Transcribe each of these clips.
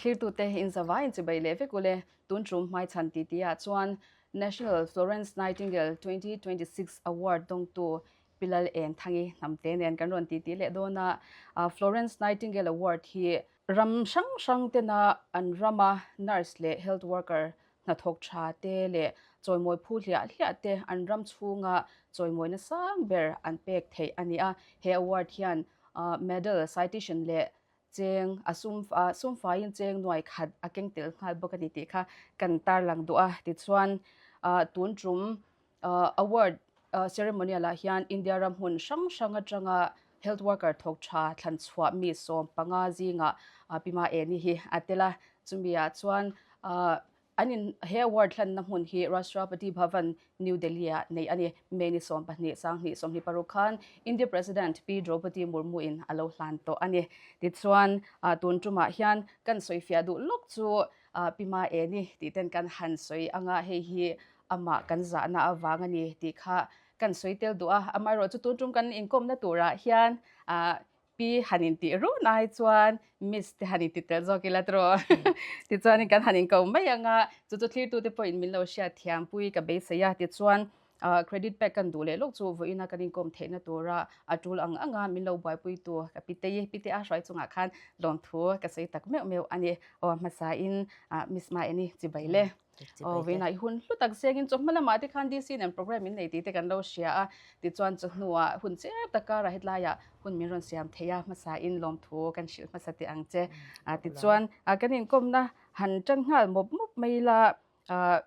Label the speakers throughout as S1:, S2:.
S1: Thlirtute inzavaiin chibai leh vek ule, tun tum hmaichhan titi-ah chuan National Florence Nightingale 2026 Award dawngtu Pi Lal Eng Thangi hnamte nen kan rawn titi leh dawn a. Florence Nightingale Award hi ram hrang hrang tena an rama nurse leh health worker hnathawk tha te leh chawimawi phu hliah hliah te an ram chhunga chawimawina sang ber an pek theih a ni a. He award hian medal, citation leh cheng a sum a sum faiin cheng nuai khat a keng tel nghal bawk a ni tih kha kan tarlang duh a. Tichuan tun tum award ceremonial ah hian India ram hmun hrang hrang atanga health worker thawk tha thlan chhuah mi 15 zingah Pima Eni hi a tel a. Chumi ah chuan An in he award hlanna hmun hi Rashtrapati Bhavan, New Delhi ah neih a ni. May ni 12, 2026 khan India President Pi Droupadi Murmu in a lo hlan tawh a ni. Tichuan, tun tumah hian kan sawifiah duh lawk chu Pi Ma Eni tih ten kan han sawi anga hei hi amah kan zahna avang a ni tih kha kan sawi tel duh a. Amaherawhchu tun tum kan inkawmna turah hian Pi han intih run ai chuan Miss te han inti tel zawk ila tiraw? Tichuanin kan han inko mai ang a, chu chu thlirtute pawhin min lo hriat thiampui ka beisei a. Tichuan credit pek kan duh leh lawk chu vawiina kan inkawm theihna tura a tul ang anga min lo buaipuitu ka pitei, pite a hruai chungah khan lawmthu ka sawi tak meuh meuh a ni. Aw hmasain Miss Maeni chibai le. Aw vawiinah i hun hlu tak zengin chawhma lamah te khan DC nen program in nei tih te kan lo hria a, tichuan chawhnuah hun chep tak karah hetlaiah hun min rawn siam thei a, hmasain lawmthu kan hrilh hmasa teh ang che. Tichuan kan inkawmna han tan nghal mawp mawp mai ila,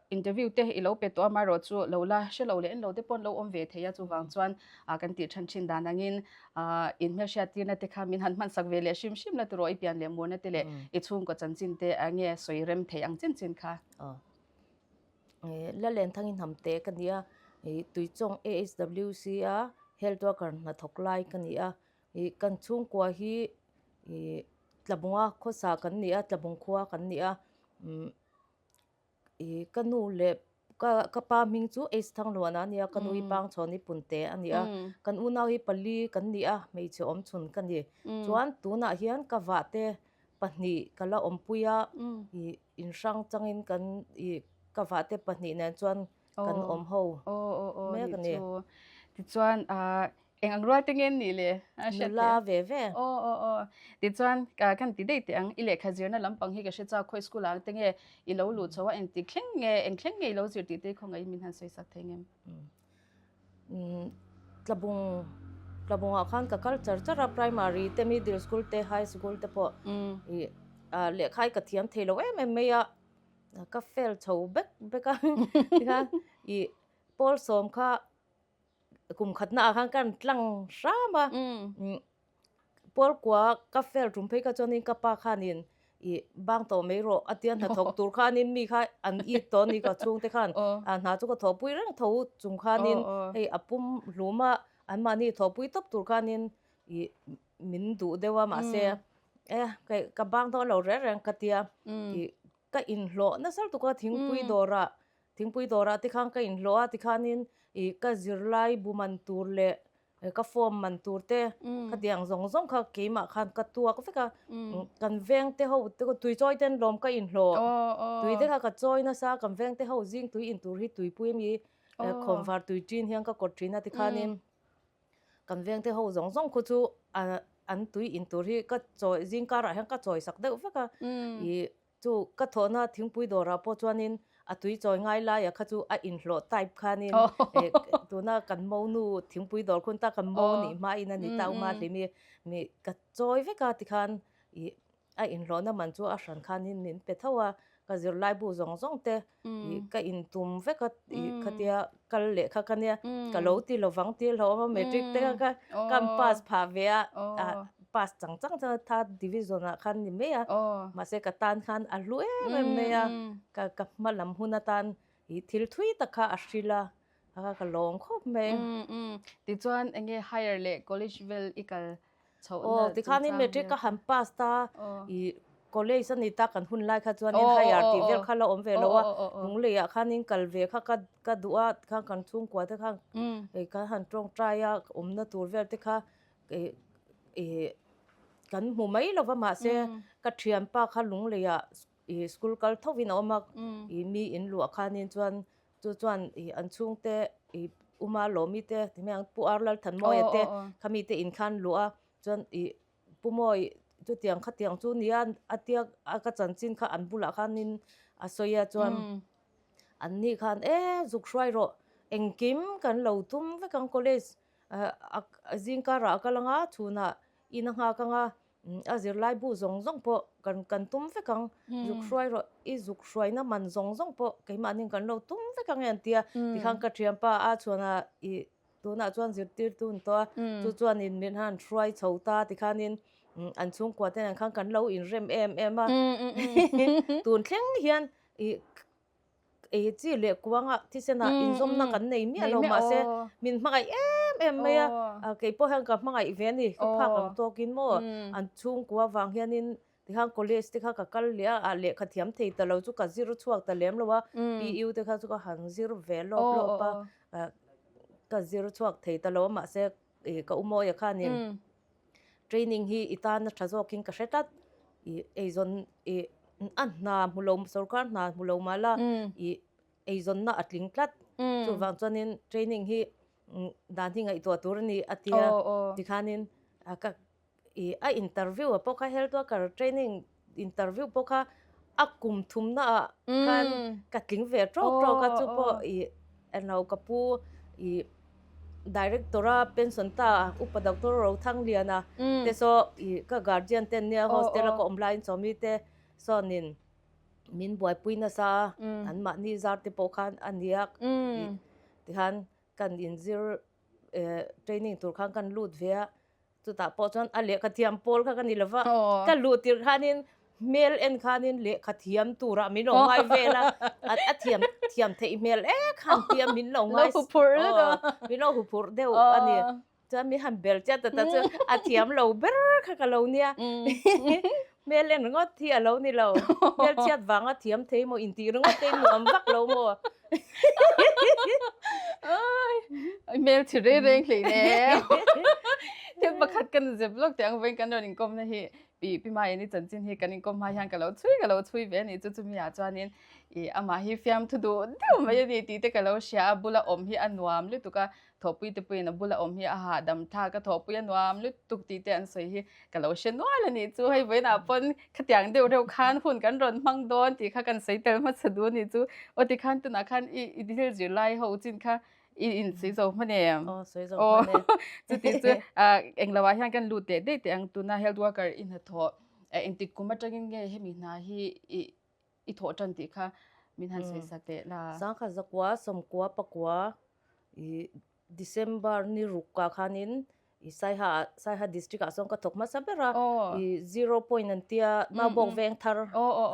S1: interview te i lo pe tawh a, amaherawhchu lo la hre lo leh en lo te pawh an lo awm ve thei a, chuvang chuan kan tih than thin dan angin in hmelhriat tirna te kha min han hmansak ve leh hrim hrim la tiraw i pian leh murna te leh i chhungkaw chanchin te enge sawi rem thei ang chin chin kha.
S2: La len thangin hnam te ka ni a, Tuichawng AHWC a health worker hnathawk lai ka ni a, kan chhungkua hi Tlabunga khawsa kan ni a, Tlabung khua kan ni a. Ih ka nu leh ka ka pa hming chu Ace Thangluana a nia ka nu hi Pangchhawn-i Punte a ni a kan unau hi pali kan ni a hmeichhe awm chhun ka ni chuan tunah hian ka vahte pahnih ka la awmpui a ih inhrang changin kan ih ka vahte pahnih nen chuan kan awm ho mek a ni.
S1: Tichuan ah Eng ang rual te nge an nih le? A hriat
S2: Nula ve ve.
S1: Aw aw aw. Tichuan ka kan ti daih teh ang. I lehkha zirna lampang hi ka hre chak khawi school ah te nge i lo luh chho a engtik thleng nge eng thleng nge i lo zir tih te khawngaih in min han sawi sak thei ngem?
S2: Umm Tlabung Tlabung ah khan ka kal char char a primary te middle school te high school te pawh ih lehkha hi ka thiam thei lo em em mai a ka fail chho bek bek a tikhan ih pawl sawm kha kum khatna ah khan ka rawn tlang hram a pawl kua ka fel tum phei kha chuanin ka pa khanin ih bang tawh mai rawh a tia hnathawk tur khanin mi kha an it tawh a ni ka chhungte khan a hna chu ka thawhpui reng tho chung khanin hei a pum hlum a anmahni thawhpui tawp tur khanin ih min duh deuh a mahse e ka bang dawn lo reng reng ka tia ih ka inhlawh nasa lutuk a thingpui dawrah Thingpui dawrah te khan ka inhlawh a tikhanin ih ka zirlai bu man tur leh ka form man tur te khatiang zawng zawng kha keimah khan ka tuak vek a kan veng te ho te tui chawi ten lawm ka inhlawh tui te kha ka chawi nasa kan veng te ho zing tui in tur hi tuipui ami khawnvar tui ṭin hian ka kawt ṭhin a tikhanin kan veng te ho zawng zawng khu chu an tui in tur hi ka chawi zing karah hian ka chawi sak deuh vek a ih Chu ka thawhna thingpui dawrah pawh chuanin a tui chawi ngai laia kha chu a inhlawh type khanin tuna kan monu thingpui dawr khun ta kan mo nih hmain a ni ta uma hlim i mi ka chawi vek a tikhan ih a inhlawhna man chu a hran khanin min pe tho a, ka zirlai bu zawng zawng te ih ka intum vek a ih khatia kal leh kha ka nia ka lo ti lovang tih hlauhawm a matric te kha ka han pass phah ve a pass chang chang chang a third division ah khan ni mai a mahse ka tan khan a hlu em em mai a ka ka hma lam hun atan ih thil thui tak kha a hrilh a a ka lawm khawp mai.
S1: Tichuan enge higher leh college vel i kal
S2: Aw tikhanin matric ka han pass ta ih college a ni ta kan hun lai kha chuanin higher tih vel kha la awm ve lo a lunglei ah khanin kal ve kha ka ka duh a tikhan kan chhungkua te khan kan han tawngtai a awmna tur vel te kha ih ih. kan hmu mai lo va mahse ka thianpa kha lungleiah ih school kal thovin a awm a ih mi in luah khanin chuan chu chuan ih an chhungte ih Uma Lawmi te ti mai ang Pu Ar Lalthanmawia te khami te in khan luah a chuan ih Pu Mawi chutiang khatiang chu nia a tia a ka chanchin kha an bulah khanin a sawi a chuan an ni khan e zuk hruai rawh engkim kan lo tum vek ang college a zingkarah a kal ang a chhunah in a nghak ang a a zirlai bu zawng zawng pawh kan kan tum vek ang zuk hruai rawh i zuk hruaina man zawng zawng pawh keimahni kan lo tum vek ang e an ti a tikhan ka thianpa a chhuanah ih Tunah chuan zirtirtu an tawh a, chu chuanin min han hruai chho ta tikhanin an chhungkua te nen khan kan lo inrem em em a. Tun thleng hian ih ei chi leh kuanga thisenah inzawmna kan nei miah lo mahse min hmangaih em em mai a, kei pawh hian ka hmangaih ve a ni, ka phak ang tawkin maw an chhungkua vang hianin Tikhan college te kha ka kal leh a, ah lehkha thiam thei ta lo chu ka zir chhuak ta lem lo a, PU te kha chu ka han zir ve lawp lawp a, ka zir chhuak thei ta lo a mahse ih ka umawi a khanin training hi i tan a tha zawkin ka hre tlat, ih eizawn ih a hna hmu lo sorkar hna hmu lo mah la ih eizawnna a tling tlat, chuvang chuanin training hi dan hi ngaihtuah tur a ni a tia tikhanin ka Ih a interview a pawh kha health worker training interview pawh kha a kum thumna ah khan ka tling ve tawk tawk a chu pawh ih englo ka pu ih director a pension ta upa doctor Rothangliana te saw ih ka guardian te an nia hostel a ka awm laiin sawmi te sawnin min buaipui nasa a an mahni zar te pawh khan a nia ih tikhan kan inzir eh training tur khan kan lut ve a. Chutah pawh chuan a lehkha thiam pawl kha ka ni lova, ka luh tirh khanin hmel en khanin lehkha thiam turah min lo ngai vel a, a thiam thiam theih hmel ek han tia min lo ngai min lo huphurh deuh a ni. Chuan min han bel chiah ta ta chu a thiam lo ber kha ka lo nia. Hmel en ringawt hi a lo ni lo, hmel chhiat vanga thiam thei maw intih ringawt te nuam vak lo maw.
S1: Hmel chhi reng reng hlei nem. Thil pakhat kan zep lawk teh ang vawiin kan rawn inkawmna hi pi pi Maeni chanchin hi kan inkawm hma hian ka lo chhui ka lo chhui ve a ni chu chumi ah chuanin ih amah hi fiamthu duh deuh mai a ni tih te ka lo hria a bula awm hi a nuam lutuk a Thawhpui te puiin a bula awm hi a hahdam thlak a, thawhpui a nuam lutuk tih te an sawi hi ka lo hre nual a nih chu. Hei vawiinah pawn khatiang deuh reuh khan hun kan rawn hmang dawn tih kha kan sawi tel hmasa duh a nih chu. Aw tikhan tunah khan i i thil zirlai ho chin kha i insawi zo hman em?
S2: Aw sawi zo hman e.
S1: Chuti chu englo ah hian kan lut teh daih teh ang tuna health worker i hnathawh engtik kum atangin nge hemi hna hi i I thawh tan tih kha min han sawi sa teh la.
S2: Sangkha zakua sawmkua pakua i December ni ruk ah khanin i Saiha ah Saiha district ah sawn ka thawk hmasa ber a i zero point an tia Maubawk veng thar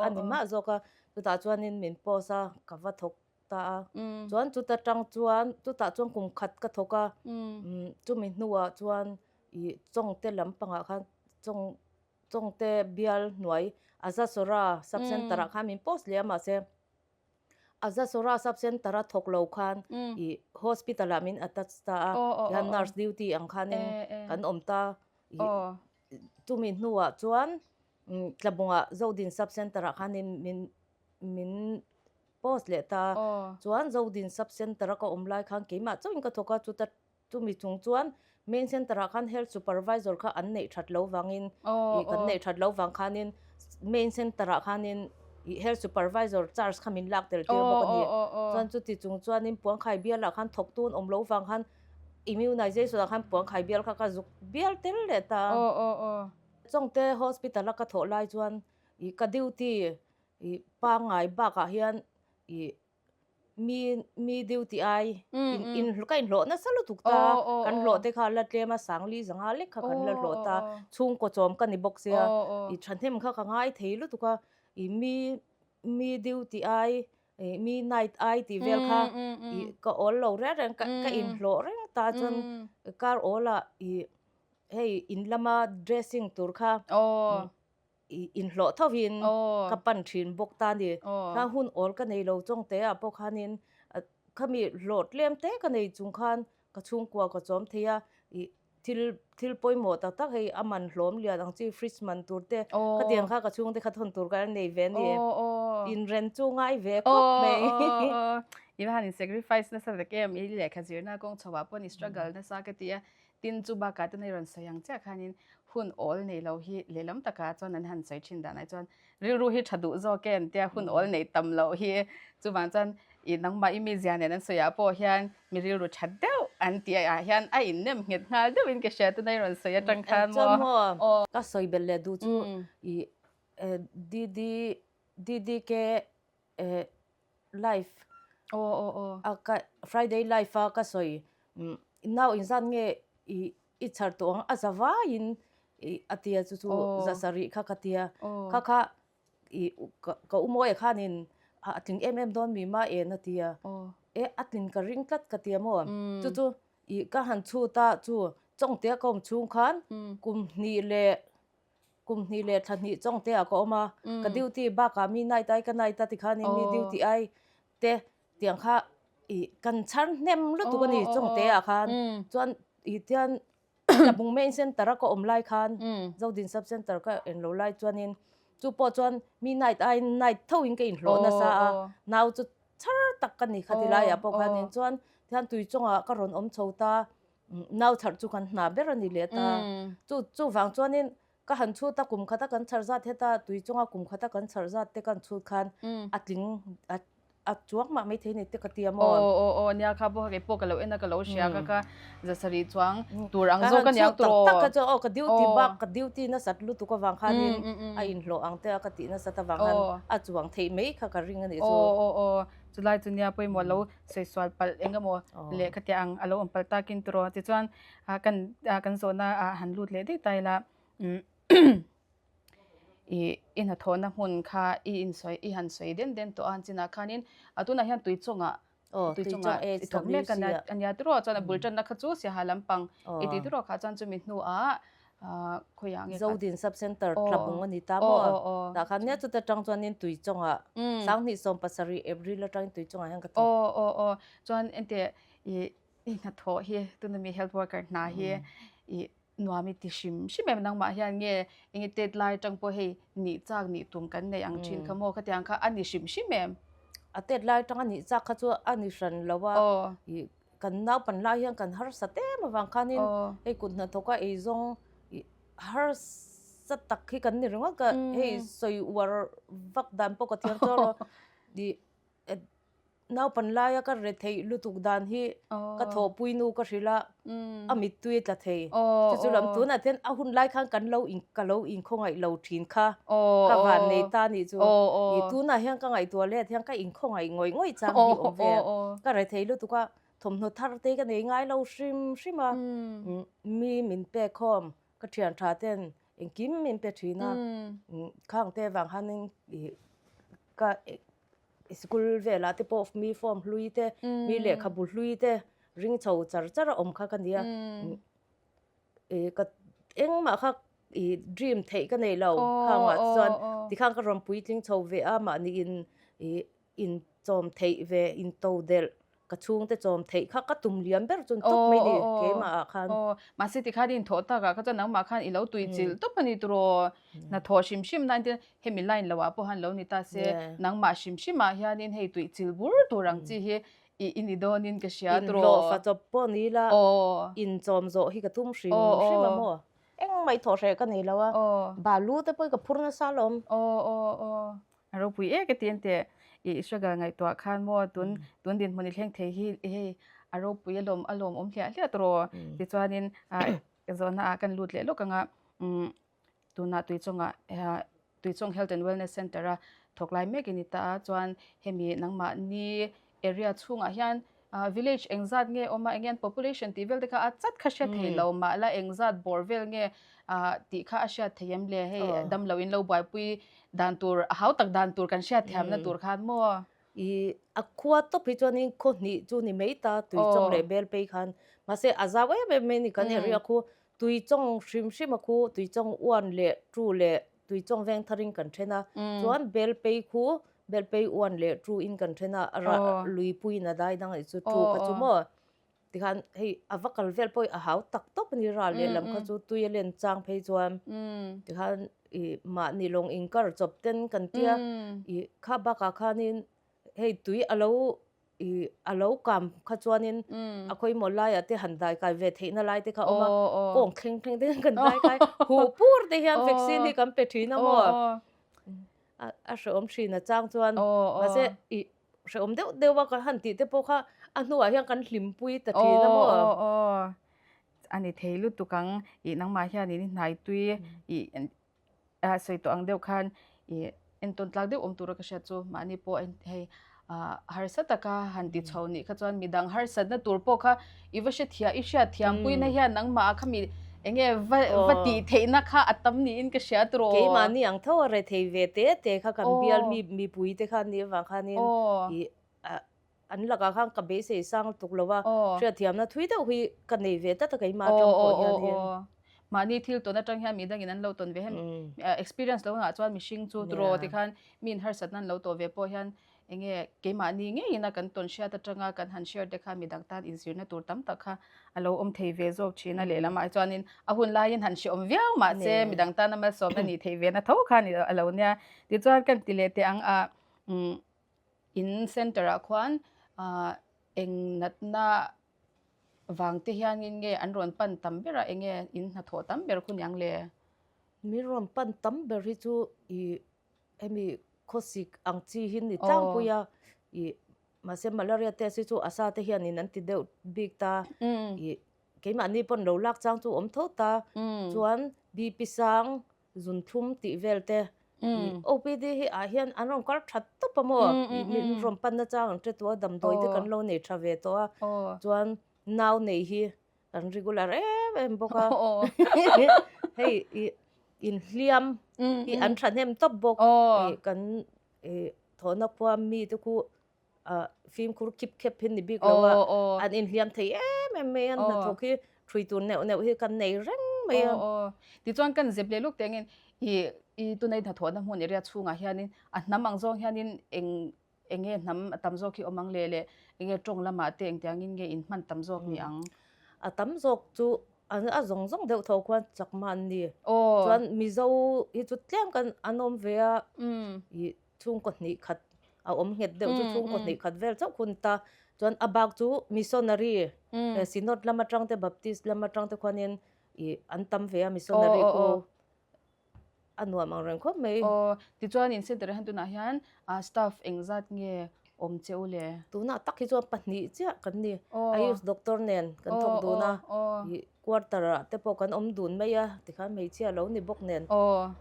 S2: a ni mah zawk a chutah chuanin min post a ka va thawk ta a chuan chuta tang chuan chutah chuan kum khat ka thawk a chumi hnuah chuan i Chawngte lampangah khan Chawng Chawngte bial hnuai Azasora sub center ah khan min post leh a mahse Azasora sub center a thawk lo khan ih hospital ah min attach ta a tihian nurse duty ang khanin kan awm ta ih chumi hnuah chuan Tlabungah Zodin sub center ah khanin min min post leh ta chuan Zodin sub center a ka awm lai khan keimah chauhin ka thawk a chuta Chumi chung chuan main center ah khan health supervisor kha an neih that lo vangin ih kan neih that lo vang khanin main center ah khanin ih health supervisor charge kha min lak tel tir bawk a ni. Chuan chuti chung chuanin puangkhai bial ah khan thawktu an awm lo vang khan immunization ah khan puangkhai bial kha ka zuk bial tel leh ta. Chawngte hospital a ka thawh lai chuan ih ka duty ih pangngai bakah hian ih mi mi duty ai in in ka inhlawh nasa lutuk ta kan hlawh te kha la tlem a sangli zanga lek kha kan la hlawh ta chhungkaw chawm ka ni bawk sia i thahnem kha ka ngai thei lutuk a i mi mi duty ai ih mi night ai tih vel kha ih ka awl lo reng reng ka ka inhlawh reng ta chuan kar awl ah ih hei in lama dressing tur kha I inhlawh thovin ka pan thin bawk ta a ni. Kha hun awl ka nei lo chawng te ah pawh khanin khami hlawh tlem te ka nei chung khan ka chhungkua ka chawm thei a. I. Thil thil pawimawh tak tak hei a man hlawm lian ang chi fridge man tur te khatiang kha ka chhungte kha thawn tur ka nei ve a ni. Inren chu ngai ve khawp mai.
S1: I va han in sacrifice nasa tak em i lehkha zirna kawng chho ah pawh i struggle nasa ka ti a tin chu bakah te nei rawn sawi ang chiah khanin hun awl nei lo hi lehlam takah chuan an han sawi thin danah chuan Rilru hi tha duh zawk e an tia hun awl nei tam loh hi chuvang chuan i nangmah i mizia nen an sawi ah pawh hian mi rilru tha deuh an tih ah hian a in nem nghet nghal deuh in ka hria tuna i rawn sawi atang khan maw.
S2: Aw. Ka sawi belh leh duh chu i DD DDK live
S1: Aw aw aw.
S2: A ka Friday live a ka sawi nau inzat nge i i chhar tawh ang a za vaiin i a tia chu chu za sarih kha ka tia kha kha i ka u mawi khanin a tling em em dawn mi ma en a tia e a tlin ka ring tlat ka tia maw chu chu i ka han chhut a chu chawngte a ka awm chhung khan kum hnih leh Kum hnih leh thla hnih chawng te ah ka awm a, ka duty bakah mi night ai ka night a tikhanin mi duty ai te tiang kha ih kan chhar hnem lutuk a ni chawng te ah khan chuan ih tian Tlabung main center a ka awm lai khan Zodin sub center ka en lo lai chuanin chu pawh chuan mi night ai night tho in ka inhlawh nasa a, nau chu chhar tak ka ni kha ti laiah pawh khanin chuan tihian tui chawngah ka rawn awm chho ta. Nau chharh chu kan hna ber a ni leh ta. Chu chuvang chuanin ka han chhut a kum khata kan chharh zat heta tui chunga kum khata kan chharh zat te kan chhut khan a tling a a chuang mah maithei ni te ka ti a maw.
S1: Aw aw aw nia kha pawh kei pawh ka lo en a ka lo hria ka ka za sarih chuang tur ang zawk a niang tur aw.
S2: Tak tak kha chu aw ka duty bak ka duty nasat lutuk avang khanin a inhlawh ang te a ka tih nasat avang khan a chuang theih mai kha ka ring a nih chu.
S1: Aw aw aw chulai chu nia pawimawh lo sawi-sual palh eng emaw leh khatiang ang a lo awm palh takin turaw tichuan kan kan zawhna ah han lut leh daih ta ila ih i hnathawhna hmun kha i insawi i han sawi den den tawh a chinah khanin a tunah hian tui chungah tui chungah i thawk mek a nia tiraw chuan a bul tanna kha chu siaha lampang i tih tiraw kha chuan chumi hnuah khawiah nge
S2: Zodin sub center tlabung a ni ta maw tah khan nia chuta tang chuanin tui chungah sanghnih 70 April atangin tui chungah hian ka thawk.
S1: Aw aw aw chuan ente i i hnathawh hi tuna mi health worker hna hi i nuam i ti hrim hrim em nangmah hian nge enge tet lai atang pawh hei nih chak nih tum kan nei ang thin kha maw khatiang kha a ni hrim hrim em?
S2: A tet lai atanga nih chak kha chu a ni hran lo a i Kan naupan lai hian kan harsa em avang khanin hei kut hnathawka eizawng harsa tak hi kan ni ringawt ka hei sawi uar vak dan pawh ka thiam chuang lo ih naupan laia ka re theih lutuk dan hi ka thawhpui nu ka hrilh a a mittui a tla thei chu chu lam tunah hian a hun lai khan kan lo in ka lo inkhawngaih lo thin kha ka van nei ta nih chu ih tunah hian ka ngaihtuah let hian ka inkhawngaih ngawih ngawih chang hi awm ve ka re thei lutuk a thawmhnaw thar te ka nei ngai lo hrim hrim a mi min pek khawm ka thian tha ten engkim min pe thin a khang te vang khanin ih ka school velah te pawh mi form hlui te mi lehkhabu hlui te ring chho char char a awm kha ka nia ih ka engmah kha ih dream theih ka nei lo khangah chuan tikhan ka rawn puitling chho ve a mahni in ih inchawm theih ve into delh ka chhungte chawm theih kha ka tum liam ber chun tawp mai ni keimah ah khan.
S1: Aw mahse tikhan i inthawh takah kha chuan nangmah khan i lo tui chilh tawp a ni turaw hnathawh hrim hrim nan te hemi line lo ah pawh han lo ni ta se nangmah hrim hrim ah hianin hei tui chilh bur tur ang chi hi i i ni dawnin ka hria turaw.
S2: Inhlawh fa chawp pawh ni ila inchawm zawh hi ka tum hrim hrim a maw. Engmah i thawh hreh ka nei lo a balu te pawh i ka phur nasa alawm.
S1: Aw aw aw A ropui ek e tiin teh i struggle ngaihtuah khan maw tun tun dinhmun i thleng thei hi hei a ropui alawm a lawmawm hliah hliah tawh tichuanin ah zawhna ah kan lut leh lawk anga umm tunah tuichawngah tuichawng health and wellness center a thawk lai mek i ni ta a chuan hemi nangmahni area chhungah hian ah village engzat nge awm a eng nge an population tih vel te kha a chat kha hriat thei lo mah la engzat bawr vel nge ah tih kha a hriat thei em le hei damlo in lo buaipui dan tur a hau tak dan tur kan hriat thiamna tur khan maw.
S2: Ih a khua tawp hi chuanin khaw hnih chu ni mai ta tui chawng leh bel phei khan mahse a zau em em mai a ni kan area khu tui chawng hrim hrim a khu tui chawng uan leh tu leh tui chawng veng tharin kan then a chuan bel phei khu Belpei uan leh tu in kan then a, a rah lui puiin a dai dang anih chu tu kha chu maw. Tikhan hei a va kal vel pawh hi a hau tak tawp a ni ral lehlam kha chu tui a len chang phei chuan tikhan ih mahni lawng inkar chawp ten kan tia ih kha bakah khanin hei tui a lo ih a lo kam kha chuanin a khawimawh laiah te han dai kai ve theihna lai te kha a awm a kawng thleng thleng te hian kan dai kai huh pur te hian vaccine hi kan pe thin a maw a hrehawm thin a chang chuan mahse ih hrehawm deuh deuh a kan han tih te pawh kha a hnuah hian kan hlimpui ta thin a maw.
S1: Aw aw a ni thei lutuk ang ih nangmah hianin i hnai tui ih a sawi tawh ang deuh khan ih entawn tlak deuh awm tura ka hriat chu mahni pawh hei ah harsa taka han ti chho nih kha chuan midang harsatna tur pawh kha i va hrethiam i hriatthiam puina hian nangmah ah khami eng nge va va tih theihna kha a tam niin ka hria tawh.
S2: Keimahni ang tho a rethei ve te te kha kan bial mi mipui te kha nih avang khanin ih an lakah khan ka beisei sang lutuk lo a, hriatthiamna thui deuh hi ka nei ve tlat a keimah atang pawh hianin.
S1: Mahni thil tawn atang hian midangin an lo tawn ve hian experience lo ngah chuan mihring chu tawh tikhan mi inharsatna an lo tawh ve pawh hian Enge keimahni ngeiin a kan tawn hriat atanga kan han share te kha midang tan inzirna tur tam tak kha a lo awm thei ve zawk thin a lehlamah chuanin a hun laiin han hreawm viau mahse midang tana malsawmna nih theih ve na tho kha a lo nia. Tichuan kan ti leh teh ang a in center ah khuan eng natna vang te hianin nge an rawn pan tam ber a enge in hnathawh tam ber khu niang le?
S2: Min rawn pan tam ber hi chu ih Hemi khawsik ang chi hi ni tlangpui a, ih mahse malaria test hi chu a sa te hianin an ti deuh bik ta, ih keimahni pawn lo lak chang chu awm tho ta, chuan BP sang zunthlum tih vel te, ih OPD hi ah hian an rawn kal tha tawp a maw, ih min rawn pan na chang an hre tawh a, damdawi te kan lo nei tha ve tawh a, chuan nau nei hi kan regular em em bawk a hei i inhliam hi an thahnem tawp bawk i kan i thawhna khua mi te khu ah fimkhur khip khep hi ni bik lo a an inhliam thei em em mai a hnathawk hi hrui tur neuh neuh hi kan nei reng mai a.
S1: Tichuan kan zep leh luk tengin i i tunei hnathawhna hmun area chhungah hianin a hnam ang zawng hianin eng Eng nge hnam a tam zawk hi awm ang le le eng nge tawng lamah te engtiangin nge in hman tam zawk ni ang?
S2: A tam zawk chu a zawng zawng deuh tho khuan chakma an ni. Chuan Mizo hi chu tlem kan an awm ve a, ih chhungkaw hnih khat a awm nghet deuh chu chhungkaw hnih khat vel chauh hun ta. Chuan a bak chu missionary Synod lam atang te Baptist lam atang te khuanin ih an tam ve a missionary khu. A nuam ang reng khawp mai.
S1: Aw, tichuan in center ah hian tunah hian staff engzat nge awm che u le?
S2: Tunah tak hi chuan pahnih chiah kan ni. Ayush doctor nen kan thawk dun a, ih quarter ah te pawh kan awm dun mai a, tikhan hmeichhia lo ni bawk nen.
S1: Aw,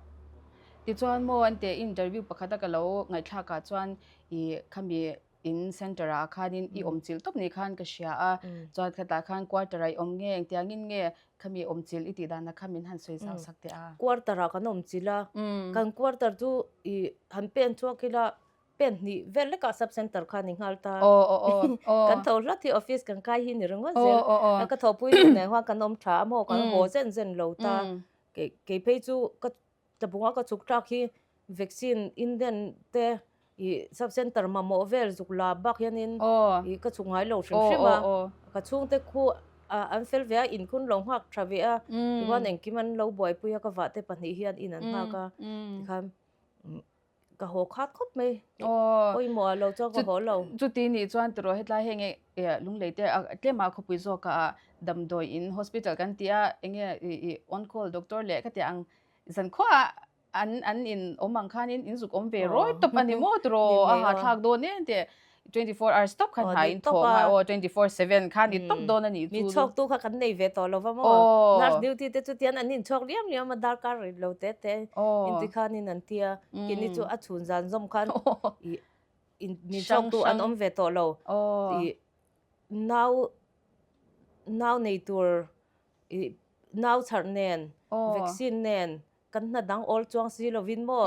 S1: tichuan maw an teh interview pakhat a ka lo ngaihthlak ah chuan ih khami in center ah khanin i awm chilh tawp ni khan ka hria a, chuan khatah khan quarter ah i awm nge engtiangin nge khami awm chilh i tih danah kha min han sawi zau sak teh a.
S2: Quarter ah kan awm chilh a, kan quarter chu i han pen chhuak ila pen hnih vel lekah sub center kha a ni nghal ta, kan tho hlat hi office kan kai hi ni ringawt zel, ka thawhpui nu nen khan kan awm tha a maw kan haw zen zen lo ta, kei phei chu ka Tlabunga ka chhuk thlak hi vaccine Indian te ih sub center mamawh vel zuk la bak hianin ih ka chhuk ngai lo hrim hrim a, ka chhungte khu an fel ve a, in khun lo nghak tha ve a, tichuan engkim an lo buaipui a, ka vah te pahnih hian in an nghak a, tikhan ka haw khat khawp mai, pawimawh ah lo chuan ka haw lo.
S1: Chuti nih chuan tiraw hetlai heng lunglei te tlema khawpui zawk ah damdawi in hospital kan ti a, enge ih on call doctor leh ka tih ang Zankhuaah an an in awm ang khanin in zuk awm ve rawi tawp a ni maw tiraw a hahthlak dawn em tih 24 hours tawp khan hna in thawh ngai aw 24/7 khan i tawp dawn a nih chu.
S2: Min chhawk tu kha kan nei ve tawh lo va maw nurse duty te chu tian an inchhawk liam liam a darkar rih lo te te inti khanin an tia keini chu a chhun zan zawm khan ih min chhawk tu an awm ve tawh lo ih nau nau nei tur ih Nau chharh nen, vaccine nen, kan hna dang awl chuang si lovin maw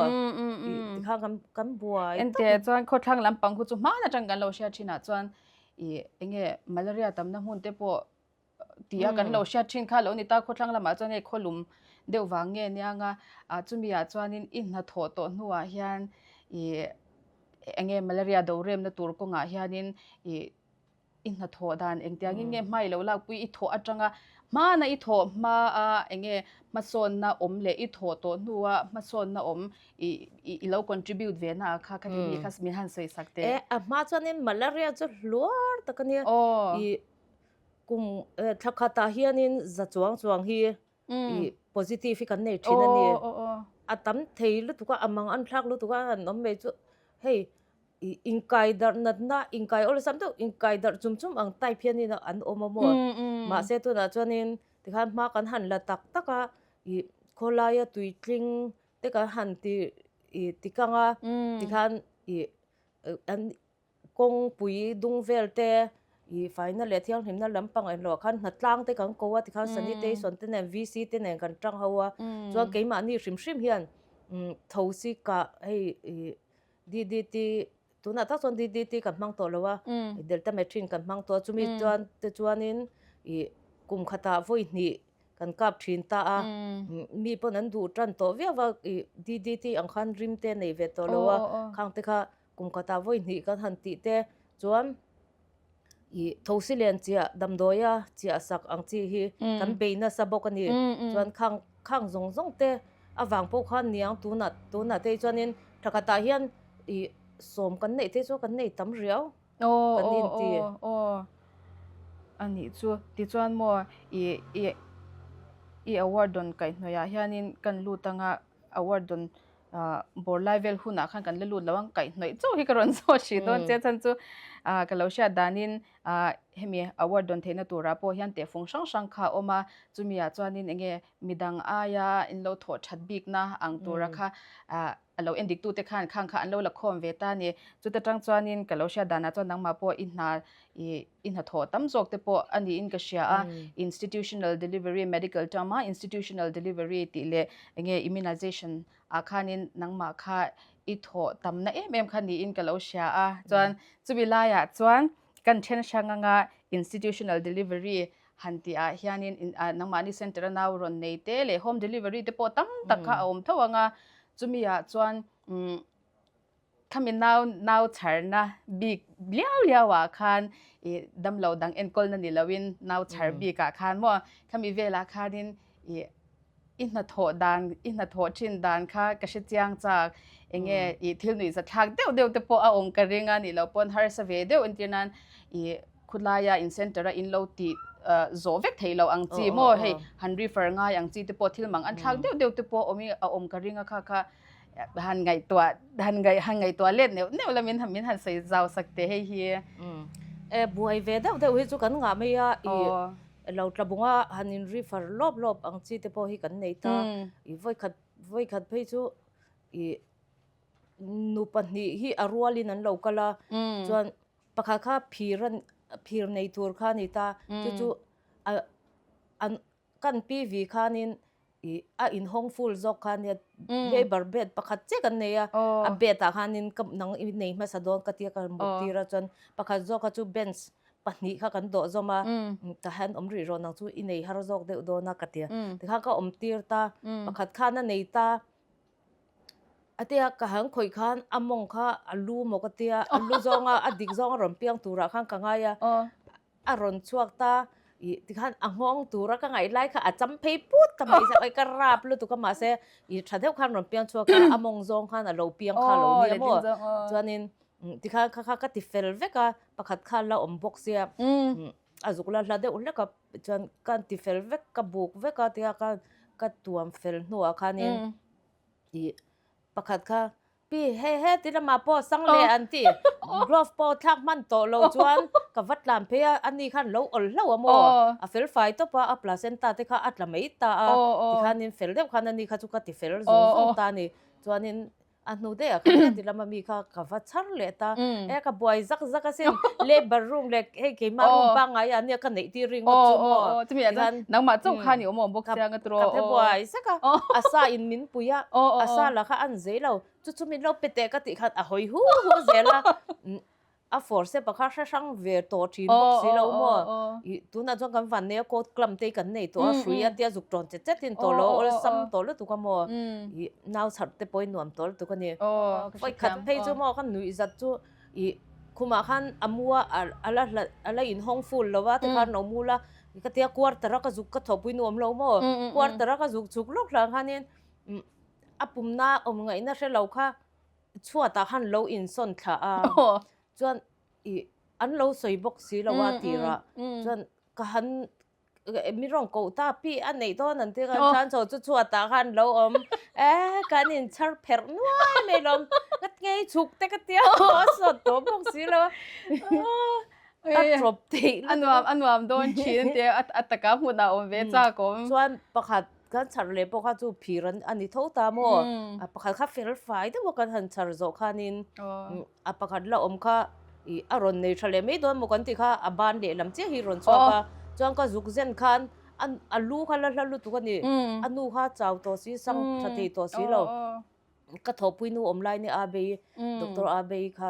S2: tih kha kan buai tawp.
S1: Ente chuan khawthlang lampang khu chu hman atang kan lo hriat thinah chuan ih enge malaria tamna hmun te pawh tih a kan lo hriat thin kha lo ni ta khawthlang lamah chuan hei khawlum deuh vang nge nia nga ah chumi ah chuanin i hnathawh tawh hnuah hian ih enge malaria do remna tur kawngah hianin ih. i hnathawh dan engtiangin nge hma i lo lakpui i thawh atanga hmana i thawh hma a enge hmasawnna awm leh i thawh tawh hnua hmasawnna awm i i lo contribute ve na ah kha khati mi kha min han sawi sak teh.
S2: E a hma chuanin malaria chu hluar tak a nia. I kum thla khatah hianin za chuang chuang hi i positive hi kan nei thin a ni. A tam thei lutuk a, a mang an thlak lutuk a han awm mai chu hei i inkai darh natna inkai awlsam deuh inkai darh chum chum ang type hianin an awm a maw. Mahse tunah chuanin tikhan hma kan han la tak tak a i khawlaia tuitling te kan han ti i ti kang a tikhan i an kawngpui dung vel te i faina leh thianghlimna lampang englo ah khan hnatlang te kan ko a tikhan sanitation te nen VC te nen kan tang ho a chuan keimahni hrim hrim hian thosi kah hei i DDT tunah tak chuan DDT kan hmang tawh lo a delta methrin kan hmang tawh a chumi chuan te chuanin i kum khatah vawi hnih kan kap thin ta a mi pawn an duh tan tawh viau a i DDT ang khan rim te nei ve tawh lo a khang te kha kum khatah vawi hnih kan han tih te chuan ih thosi len chiah damdawia chiah sak ang chi hi kan bei nasa bawk a ni chuan khang khang zawng zawng te avang pawh khan niang tunah tunah te hi chuanin tha khatah hian ih sawm kan neih te chu kan nei tam riau kan inti.
S1: Aw a nih chu tichuan maw ih ih i award dawn kaihhnawih ah hianin kan lut anga award dawn bawr lai vel hunah khan kan la lut lo ang kaihhnawih chauh hi ka rawn zawt hrih dawn che chhan chu ka lo hriat danin hemi award dawn theihna turah pawh hian tehfung hrang hrang kha a awm a chumi ah chuanin eng nge midang aia in lo thawh that bikna ang tura kha a lo endik tute khan khang kha an lo la khawm ve ta a ni chuta tang chuanin ka lo hriat danah chuan nangmah pawh i hna ih i hnathawh tam zawk te pawh a niin ka hria a institutional delivery medical term a institutional delivery tih leh eng nge immunization ah khanin nangmah kha i thawh tamna em em kha niin ka lo hria a chuan chumi laiah chuan kan then hrang anga institutional delivery han tih ah hianin nangmahni center a nau rawn nei te leh home delivery te pawh tam tak kha a awm tho ang a chumi ah chuan umm Khami nau nau chharna bik liau liau ah khan ih damlo dang enkawlna ni loin nau chhar bik ah khan maw khami velah khanin ih i hnathawh dan i hnathawh thin dan kha ka hre chiang chak enge ih thil nuih zathlak deuh deuh te pawh a awm ka ring a nih loh pawn harsa ve deuh entir nan ih khawlaia in center a in lo tih zawh vek theih loh ang chi maw hei han refer ngai ang chi te pawh thil mang an thlak deuh deuh te pawh awm a awm ka ring a kha kha han ngaihtuah han ngaih han ngaihtuah let neuh neuh la min min han sawi zau sak teh hei hi.
S2: E buai ve deuh deuh hi chu kan ngah mai a i lo tla bung a han in refer lawp lawp ang chi te pawh hi kan nei ta i vawikhat vawikhat phei chu i nu pahnih hi a rualin an lo kal a chuan pakhat kha phir a phir nei tur kha a ni ta chu chu a an Kan PV khanin ih a inhawng full zawk kha nia labour bed pakhat chiah kan nei a, a bed ah khanin ka nang i nei hmasa dawn ka tia ka mut tir a chuan pakhat zawk kha chu bench pahnih kha kan dawh zawm a tah hian awm rih rawh nang chu i nei har zawk deuh dawn a ka tia tikhan ka awm tir ta pakhat khan a nei ta a tia ka han khawih khan a mawng kha a lu maw ka tia a lu zawnga a dik zawnga rawn piang turah khan ka ngai a. A rawn chhuak ta ih tikhan a nghawng tura ka ngaih lai kha a cham phei put ta mai sak ka rap lutuk a mahse ih tha deuh khan rawn piang chhuak a a mawng zawng khan a lo piang kha a lo nia maw chuanin tikhan kha kha ka ti fel vek a pakhat kha la awm bawk sia a zuk la hla deuh hlek a chuan ka ti fel vek ka buk vek a tia ka ka tuam fel hnuah khanin ih pakhat kha Pi, hei he ti lamah pawh sang leh an ti. Glove pawh thlak hman tawh lo chuan ka va tlan phei a, ani khan lo awl hlauh a maw? A fel fai tawp a, a placenta te kha a tla mai ta a, tikhanin fel deuh khan ani kha chu ka ti fel zung zung ta a ni. Chuanin a hnu daih ah khan heti lama mi kha ka va chhar leh ta, e ka buai zak zak asin, labour room leh hei keimah room pangngai ah ania ka neih tir ringawt chu maw?
S1: Tikhan nangmah chauh khan i awm awm bawk sia nga tiraw?
S2: Ka phe buai zak a, a sa in min pui a, a sa lah kha an zei lo, chu chu min lo pe teh ka tih khan a hawi hu hu zel a, a forceps kha hre hrang ve tawh thin bawk si lo maw, ih tunah chuan kan van nei a coat clam te hi kan nei tawh a, hrui a tia zuk tawn chet chet in tawh lo awlsam tawh lutuk a maw, ih nau chharh te pawhin nuam tawh lutuk a ni. Vawikhat phei chu maw ka nuih zat chu ih. Khumah khan a mu a, a la hla a la inhawng full lo a tikhan lo mu la ka tia quarter a ka zuk ka thawhpui nuam lo maw quarter a ka zuk chhuk lawk hlan khanin a pumna awm ngaihna hre lo kha chhuatah khan lo insawn thla a chuan ih an lo sawi bawk si lo a tirah chuan ka han Mi rawn koh ta pi a neih dawn an ti khan chuan chaw chu chhuatah khan lo awm e kan in chhar pherh nuai mai lawm ka ngei chhuk te ka tia a sawt tawh bawk si lo a tawp theih
S1: a nuam a nuam dawn thin an tia a taka hmunah awm ve chak awm
S2: chuan pakhat kan chhar leh pawh kha chu phir a ni tho ta maw a pakhat kha fel fai deuh a kan han chhar zawh khanin A pakhat la awm kha ih a rawn nei tha leh mai dawn maw kan tih kha a ban lehlam chiah hi rawn chhuak a, chuan ka zuk zen khan a a lu kha la hla lutuk a ni, a nu kha chau tawh si sang tha thei tawh si lo, ka thawhpui nu awm lai ni a bei doctor a bei kha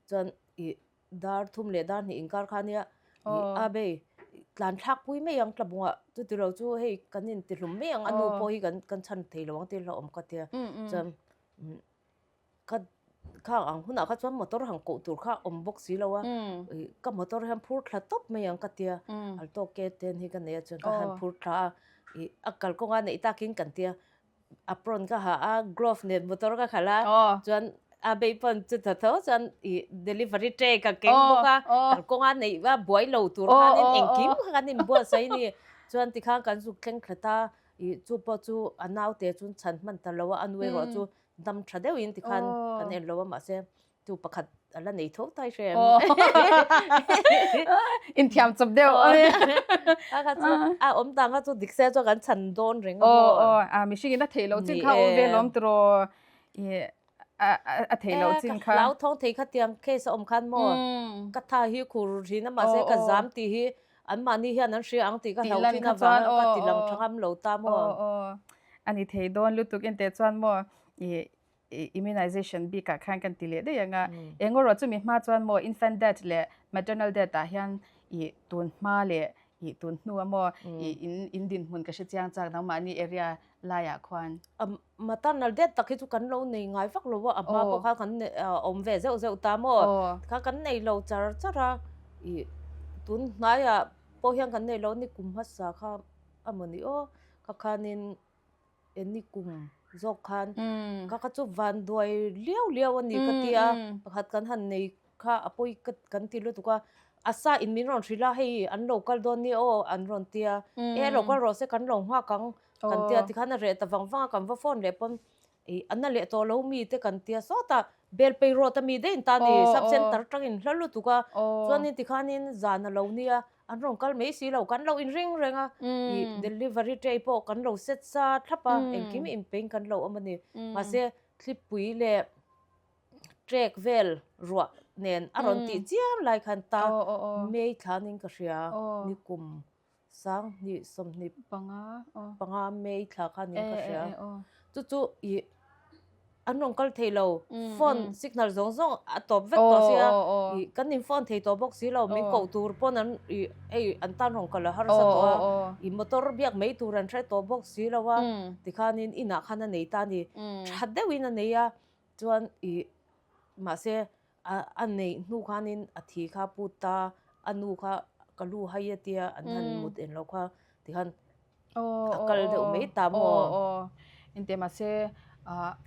S2: chuan ih dar thum leh dar hnih inkar kha nia ih a bei tlan thlak pui mai ang tlabungah chuti lo chu hei kan intihlum mai ang a nu pawh hi kan kan chhan thei lo ang tih hlauhawm ka tia chuan Ka khang ang hunah kha chuan motor han koh tur kha awm bawk si lo a, ka motor hian phur thla tawp mai ang ka tia, alto K ten hi ka nei a chuan ka han phur thla a, ih a kalkawnga neih takin kan tia, apron ka ha a, glove nen motor ka khalh a, chuan a bei pawn chu tha tho chuan ih delivery tray ka keng bawk a, kalkawnga neih a buai lo tur khanin engkim kha kan inbuatsaih a ni, chuan tikhan kan zuk thleng thla ta, ih chu pawh chu a naute chu chhan hman ta lo a, a nu erawh chu Dam tha deuhin tikhan kan en lo a mahse tu pakhat a la nei tho tai hre em.
S1: Inthiam chawp deuh.
S2: A kha chu a awm dan kha chu dik se chuan kan chhan dawn reng a maw.
S1: Aw aw mihring in a theih loh chin kha awm ve lawm tiraw i a theih loh chin kha.
S2: Hlau thawng thei kha tiang case a awm khan maw ka tha hi khur thin a mahse ka zam tih hi anmahni hian an hria ang tih ka hlauh thin avang ka ti lang tha ngam lo ta maw.
S1: Aw aw A ni thei dawn lutuk enteh chuan maw i immunization bik ah khan kan ti leh daih ang a, eng erawh chu mi hma chuan maw infant death leh maternal death ah hian i tun hma leh i tun hnu a maw i in in dinhmun ka hre chiang chak nangmahni area laiah khuan.
S2: Maternal death tak hi chu kan lo nei ngai vak lo a, a hma pawh kha kan awm ve zeuh zeuh ta maw kha kan nei lo char char a, i tun hnaiah pawh hian kan nei lo ni kum hmasa kha a maw ni aw. Ka khanin eni kum zawk khan ka kha chu van duai liau liau a ni ka ti a, pakhat kan han nei kha a pawi ka kan ti lutuk a, a sa in min rawn hrilh a hei an lo kal dawn nia aw an rawn ti a, e lo kal rawh se kan lo nghak ang kan ti a tikhan a reh ta vang vang a kan va phone leh pawn ih an na leh tawh lo mi te kan tia sawtah bel pei rawt a mi daih in ta ni sub center atangin hla lutuk a chuanin tikhanin zan a lo nia an rawn kal mai si lo kan lo inring reng a ih delivery tray pawh kan lo set sa thlap a engkim inpein kan lo awm a ni mahse thlipui leh trek vel ruah nen a rawn tih chiam lai khan ta May thlanin ka hria nikum Sanghnih 25 panga May thla kha nin ka hria. Chu chu ih an rawn kal thei lo phone signal zawng zawng a tawp vek tawh sia ih kan in phone thei tawh bawk si lo min koh tur pawn an ih hei an tan rawn kal a harsa tawh a ih motor biak mai tur an hre tawh bawk si lo a tikhanin inah khan a nei ta a ni tha deuhin a nei a chuan ih mahse A neih hnu khanin a thi kha put ta, a nu kha ka lu hai a tia an han mut en lo kha tikhan a kal deuh mai ta maw.
S1: Aw engtiah mahse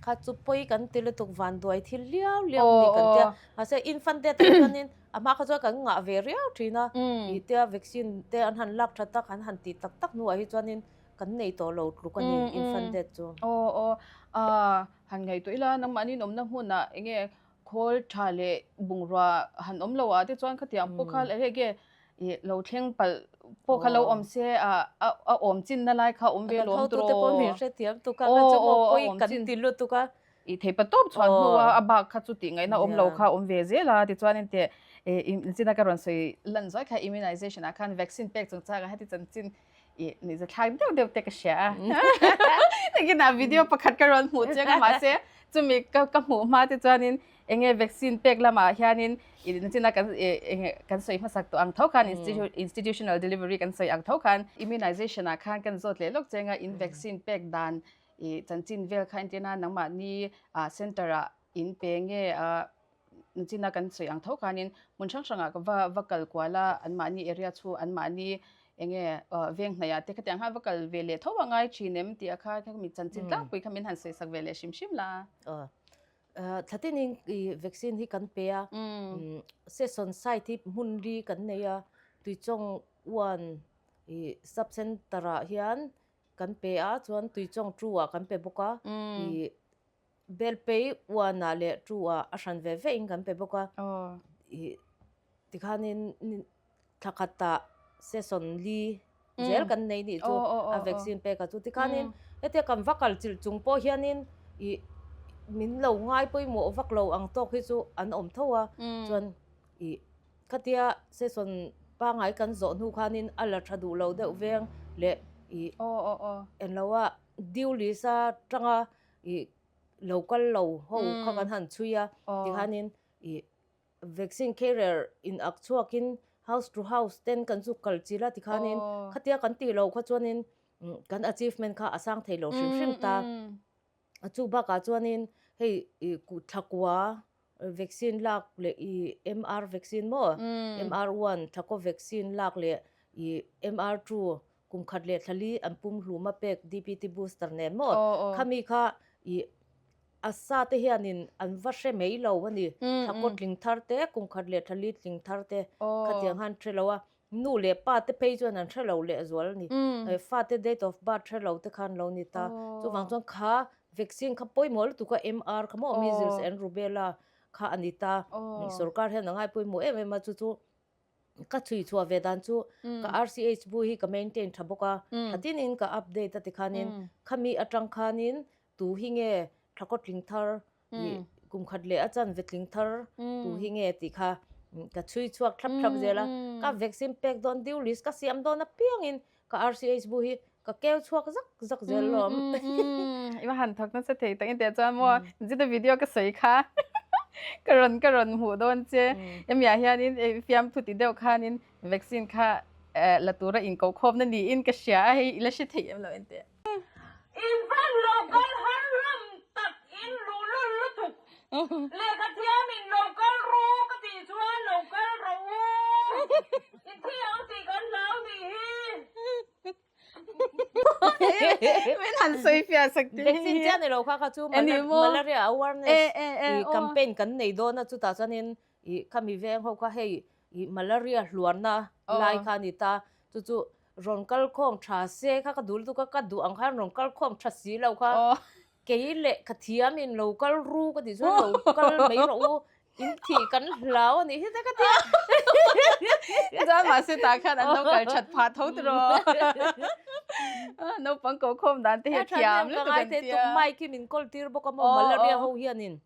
S2: Kha chu pawi kan ti lutuk van duai thil liau liau ni kan tia mahse infant death ah chuanin a hma kha chuan kan ngah ve riau thin a ih tia vaccine te an han lak tha tak an han tih tak tak hnuah hi chuanin kan nei tawh lo tluk a ni infant death chu.
S1: Aw aw han ngaihtuah ila nangmahni awmna hmunah enge Khawl tha leh bungrua han awm lo ah te chuan khatiang pawh kha eng nge ih lo thleng palh pawh kha lo awm se a a awm chin na lai kha awm ve lawm
S2: turaw. Kan hotute pawh min hrethiam tuk a ka chu maw pawi kan ti lutuk a.
S1: Ih thei pa tawp chhuan hnu a a bak kha chu tih ngaihna awm lo kha awm ve zel a tichuan engteh ih inchina ka rawn sawi lan zuai kha immunization ah khan vaccine pek chungchang ah heti chanchin I ni za thlak deuh deuh te ka hria a. Nakinah video pakhat ka rawn hmuh chiang a mahse chumi ka ka hmuh hma te chuanin enge vaccine pek lamah hianin i nachina kan enge kan sawi hmasak tawh ang tho khan institutional delivery kan sawi ang tho khan immunization ah khan kan zawt leh lawk cheng a in vaccine pek dan i chanchin vel kha entirna nangmahni center ah in pe nge a. China kan sawi ang tho khanin hmun hrang hrangah ka va va kal kual a, anmahni area chu anmahni eng nge veng hnaihah te khatiang khan va kal ve leh tho a ngai thin em tih a kha mi chanchin tlangpui kha min han sawi sak ve leh hrim hrim la.
S2: Thlatinin i vaccine hi kan pe a, session site hi hmun li kan nei a, Tuichawng one i sub center ah hian kan pe a, chuan Tuichawng two ah kan pe bawk a, i Belpei uanah leh tu-ah a hran ve ve in kan pe bawk a. Ih tikhanin thla khatah session li zel kan nei nih chu a vaccine pek a chu. Tikhanin hetia kan va kal chilh chung pawh hianin ih min lo ngai pawimawh vak lo ang tawk hi chu an awm tho a. Chuan ih khatia session pangngai kan zawh hnu khanin a la tha duh lo deuh veng leh ih englo a due list a tanga ih lo kal lo ho kha kan han chhui a tikhanin ih vaccine carrier in ak chhuakin house to house ten kan chu kal chil a tikhanin khatia kan tih loh kha chuanin kan achievement kha a sang thei lo hrim hrim ta a chu bakah chuanin hei ih thlakua vaccine lak leh ih MR vaccine maw MR one thlakaw vaccine lak leh ih MR two kum khat leh thla li an pum hlum a pek DPT booster nen maw khami kha ih a sa te hianin an va hre mai lo a ni thlakaw tling thar te kum khat leh thla li tling thar te khatiang khan hre lo a Nu leh pa te phei chuan an hre lo leh zual a ni. Fate date of birth hre lo te khan lo ni ta. Chuvang chuan kha vaccine kha pawimawh lutuk a MR kha maw measles and rubella kha a ni ta. Sorkar hian a ngai pawimawh em em a chu chu ka chhui chhuah ve dan chu ka RCH bu hi ka maintain tha bawk a. Tha tinin ka update a tikhanin khami atang khanin tu hi nge thakaw tling thar kum khat leh a chan ve tling thar tu hi nge tih kha ka chhui chhuak thlap thlap zel a ka vaccine pek dawn due list ka siam dawn apiangin ka RCH bu hi ka keu chhuak zak zak zel lawm.
S1: I va han thawk nasa thei tak in teh chuan maw zita video ka sawi kha ka rawn ka rawn hmuh dawn che hemiah hianin fiamthu ti deuh khanin vaccine kha la tura inkohkhawmna niin ka hria a hei i la hre thei em lo enteh.
S3: In van lo kal har ram tak in luh lul lutuk. Lehkha thiam in lo kal ru ka tih chuan lo kal rawh u. In thi ang tih kan hlau nih hi.
S1: Min han sawi fiah sak tih hi.
S2: Vaccine chiah ni lo kha kha chu malaria awareness i campaign kan nei dawn a chutah chuanin i khami veng ho kha hei i malaria hluarna lai kha a ni ta chu chu Rawn kal khawm tha se kha ka duh lutuk a, ka duh ang khan rawn kal khawm tha si lo kha. Kei leh ka thiam in lo kal ru ka tih chuan lo kal mai rawh u, in thih kan hlau a nih hi te ka ti a.
S1: Chuan mahse tah khan an lo kal that phah tho tiraw. Naupang ko khawm dan te hi a thiam lutuk an tia.
S2: Mic hi min kawl tir bawk a maw malaria ho hianin.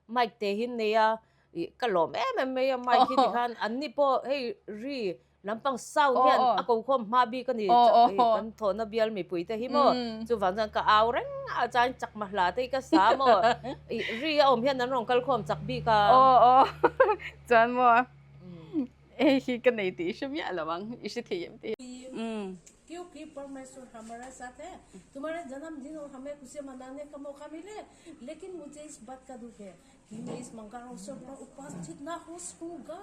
S2: Mic te hi nei a, ih ka lawm em em mai a mic hi tikhan an ni pawh hei ri lampang sound hian a ko khawm hma bik a ni kan thawhna bial mipui te hi maw chuvang chuan ka au reng a chuan chakma hla te hi ka sa maw ih ri a awm hian an rawn kal khawm chak bik a.
S1: Aw aw chuan maw hei hi ka nei tih i hre miah lo ang i hre thei em te hi.
S3: Kyuki Parmeshwar hamare sath hai tumhare janam din aur hame khushi manane ka mauka mile Lekin mujhe is baat ka dukh hai ki main is mangal avsar par upasthit na ho sakunga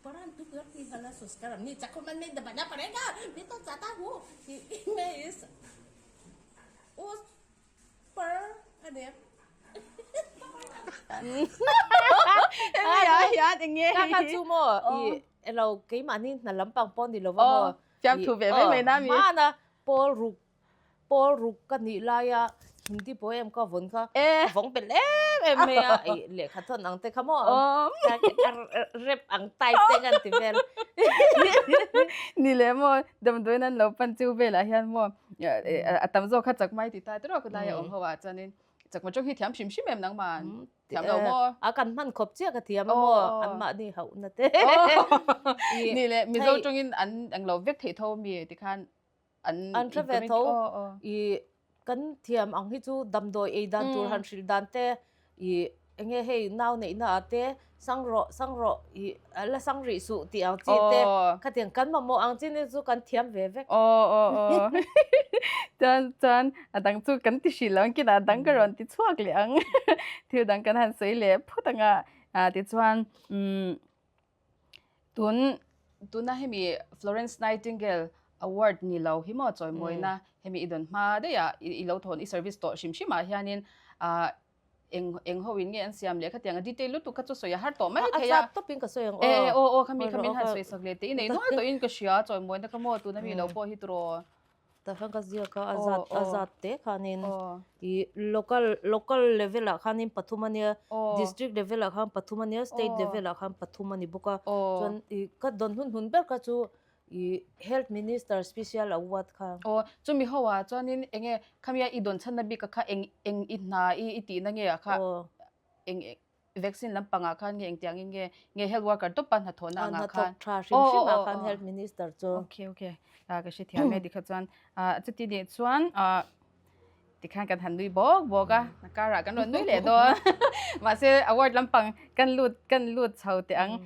S3: parantu ghar ki halat sochkar apni chakho man mein dabana padega main to chahta hu ki main is us par ane
S1: Hemi ah hian eng nge
S2: Ka kha chu maw i elo keimahni hna lampang pawh ni lova maw
S1: Fiamthu ve mai mai na mi.
S2: Hmana pawl ruk Pawl ruk ka nih laia Hindi poem ka vawn kha ka vawng belh em em mai a, ih lehkha thawn ang te kha maw rep ang type te ngan ti vel.
S1: Ni leh maw damdawiin an lo pan chu velah hian maw a tam zawk kha chak mai ti ta tiraw khawlai a awm ho ah chuanin chakma tawng hi thiam hrim hrim em nangmah thiam lo maw?
S2: A kan hman khawp chiah ka thiam a maw anmahni hauhna te.
S1: Ni leh Mizo tawngin an englo vek theih tho mi tikhan
S2: An an hre ve tho i kan thiam ang hi chu damdawi ei dan tur han hrilh dan te i enge hei nau neihna ah te sang rawh sang rawh i la sang rih suh tih ang chi te khatiang kan mamawh ang chi ni chu kan thiam ve vek.
S1: Aw aw aw chuan chuan a dang chu kan ti hrilh lo ang kinah a dang ka rawn ti chhuak leh ang thil dang kan han sawi leh phawt ang a. Tichuan tun tuna hemi Florence Nightingale Award ni lo hi maw chawimawina hemi i dawn hma daih ah i lo thawn i service tawh hrim hrim ah hianin eng eng ho in nge an siam leh khatiang a detail lutuk kha chu sawi a har tawh mai thei a.
S2: A chak tawpin ka sawi ang aw.
S1: E aw aw khami khami han sawi sak leh teh i nei nual tawhin ka hria chawimawina kha maw tuna mi lo pawh hi turaw.
S2: Tah khan ka ziak a a zat a zat te khanin ih local local level ah khanin pathum a nia district level ah khan pathum a nia state level ah khan pathum a ni bawk a chuan ih ka dawn hun hun ber kha chu ih health minister special award kha.
S1: Aw chumi ho ah chuanin eng nge khamia i dawn chhanna bik a kha eng eng i hna i i tihna nge ah kha eng Vaccine lampangah khan nge engtiangin nge nge health worker tawpa hnathawhna angah khan.
S2: Hnathawk tha hrim hrim ah khan health minister chu.
S1: Okay okay ka hrethiam e dikha chuan chuti nih chuan tikhan kan han nui bawk bawk a a karah kan rawn nui leh dawn mahse award lampang kan lut kan lut chho teh ang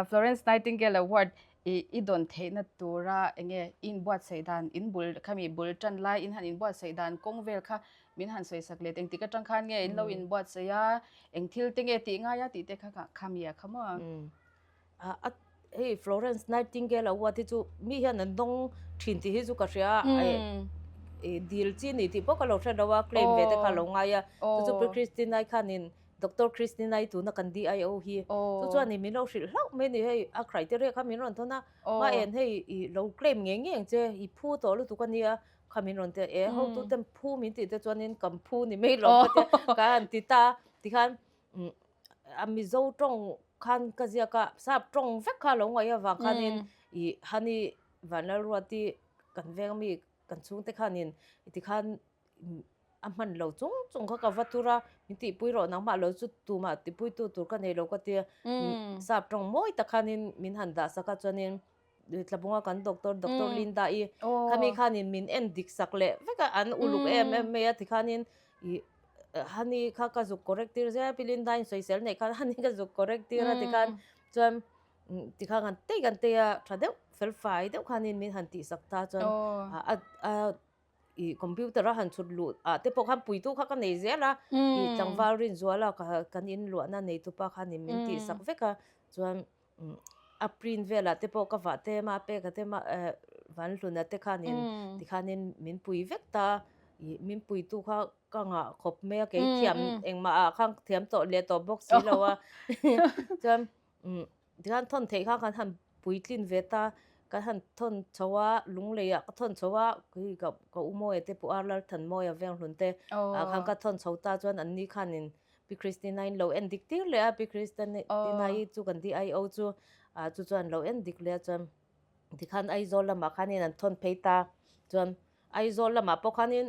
S1: Florence Nightingale award i i dawn theihna tura enge i inbuatsaih dan in bul khami bul tan lai in han inbuatsaih dan kawng vel kha Min han sawi sak let engtik atang khan nge in lo in buatsaih a, eng thil te nge tih ngai a tih te kha kha mi a kha maw?
S2: A hei Florence Nightingale award hi chu mi hian an dawng thin tih hi chu ka hria a, i dil chi ni tih pawh ka lo hre lo a, claim ve te kha a lo ngai a, chu chu Pi Christina-i khanin Doctor Christina-i tuna kan DIO hi chu chuan i min lo hrilh hlauh mai a ni hei a criteria kha min rawn thawn a, hma en hei i lo claim ngei ngei ang che i phu tawh lutuk a nia Kha min rawn ti a, e hotu ten phu min tih te chuanin kan phu ni mai lo ka tia ka han ti ta a, tikhan a Mizo tawng khan ka ziak a, sap tawng vek kha a lo ngaih avang khanin ih Hani Vanlalruati kan veng ami kan chhungte khanin tikhan a hman lo chung chung kha ka va tur a, min tihpui rawh nangmah lo chu tumah tihpuitu tur ka nei lo ka tia, sap tawng mawi tak khanin min han dah sak a chuanin. Tlabunga kan doctor doctor Linda i khami khanin min en dik sak leh vek a an uluk em em mai a tikhanin ih hani kha ka zuk correct tir zel a pi Linda in sawisel neih khan hani ka zuk correct tir a tikhan chuan tikhan kan tei kan tei a tha deuh fel fai deuh khanin min han tih sak ta chuan a a ih computer a han chhut luh ah te pawh khan puitu kha ka nei zel a ih tlangval Rinzuala kan inluahna neitupa khanin min tih sak vek a chuan. A print velah te pawh ka vah te mah pek a te mah eh Vanhluna te khanin tikhanin min pui vek ta ih min puitu kha ka ngah khawp mai a kei thiam engmah ah khan thiam tawh leh tawh bawk si lo a chuan tikhan thawn theih kha kan han puitlin ve ta kan han thawn chho a lunglei ah ka thawn chho a hei ka ka u Mawia te pawh a Lalthanmawia Venghlun te ah khan ka thawn chho ta chuan an ni khanin Pi Christina-in lo en dik tir leh a, Pi Christina-i chu kan DIO chu ah chu chuan lo en dik leh a chuan tikhan Aizawl lamah khanin an thawn phei ta chuan Aizawl lamah pawh khanin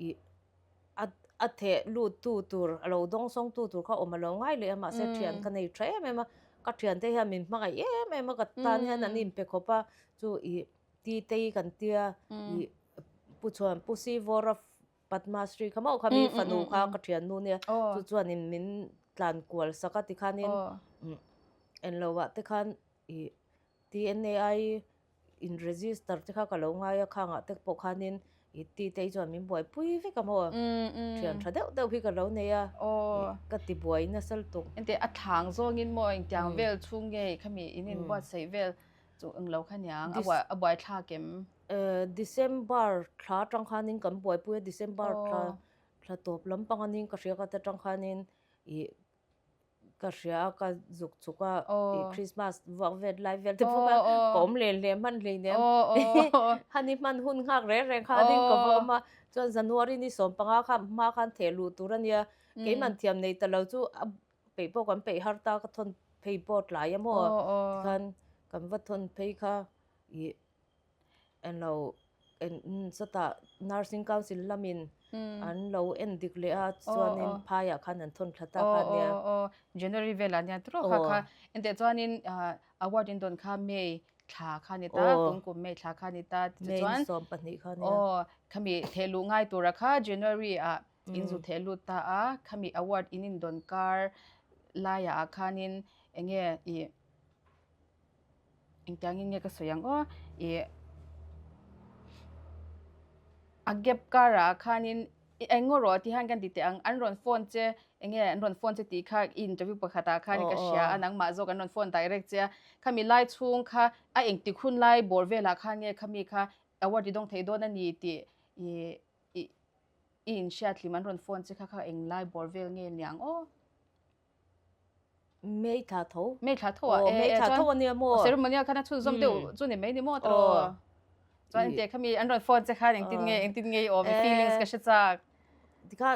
S2: ih a a theh lut tu tur a lo dawng sawng tu tur kha awm a lo ngai leh a mahse thian ka nei tha em em a ka thiante hian min hmangaih em em a ka tan hian an inpe khawp a chu ih Titei kan tia ih Pu Chhuan Pu Sivawra Padma Shri kha mauh kha mi fanu kha ka thiannu nia chu chuanin min tlan kual sak a tikhanin englo ah te khan ih DNA in register te kha ka lo ngai a khangah te pawh khanin ih ti te hi chuan min buaipui vek a maw thian tha deuh deuh hi ka lo nei a ka ti buai nasa lutuk.
S1: Engtiang a thlang zawngin maw engtiang vel chhung nge khami in inbuatsaih vel Chu eng lo kha niang, a buai a buai thlak em?
S2: December thla atang khanin kan buaipui a, December thla thla tawp lampang anin ka hria ka ta tang khanin ih ka hria a ka zuk chhuk a ih Christmas vuak vel lai vel te pawh kha ka awm leh hle hman hleinem hani hman hun nghak reng reng kha anin ka va awm a chuan January ni 15 kha hma khan theh luh tur ania keimah thiam nei ta lo chu a peih pawh kan peih har ta ka thawn phei pawh tlai a maw tikhan kan va thawn phei kha ih englo eng sawtah nursing council lamin an lo en dik leh a chuanin phaiah khan an thawn thla ta kha ania.
S1: January velah nia tawk kha kha engteh chuanin award in dawn kha May thla kha ni ta kum kum May thla kha ni ta
S2: tichuan May 12 kha nia
S1: khami thehluh ngai tura kha January ah In zu theh lut ta a, khami award in indawn kar laiah ah khanin eng nge ih engtiangin nge ka sawi ang aw ih a gap karah ah khanin eng ngaw rawh tih hian kan ti teh ang an rawn phone che. Enge an rawn phone che tih kha i interview pakhatah khan ka hria a, nangmah zawk an rawn phone direct che a. Khami lai chhung kha a engtik hun lai bawr velah khan nge khami kha award i dawng thei dawn a ni tih i i i inhriat hlim an rawn phone che kha kha eng lai bawr vel nge niang aw?
S2: May thla tho.
S1: May thla tho a, e
S2: May thla tho a nia maw?
S1: Ceremony ah khan a chhunzawm deuh chu ni mai ni maw tiraw? Chuan engtiah khami an rawn phone che khan engtin nge engtin nge i awm i feelings ka hre chak.
S2: Tikha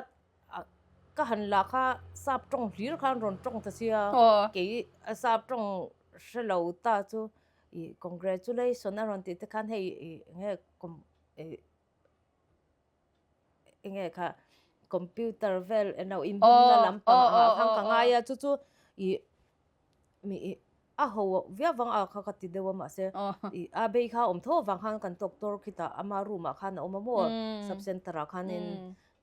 S2: ka han la kha sap tawng hlir khan rawn tawng ta sia kei a sap tawng hre lo ta chu i congratulation a rawn tih te khan hei i enge enge kha computer vel eno inbumna lampang ah khan ka ngai a chu chu i mi i a ho viau vang a kha ka ti deuh a mahse i a bei kha a awm tho avang khan kan doctor khitah ama room ah khan a awm a maw sub center ah khanin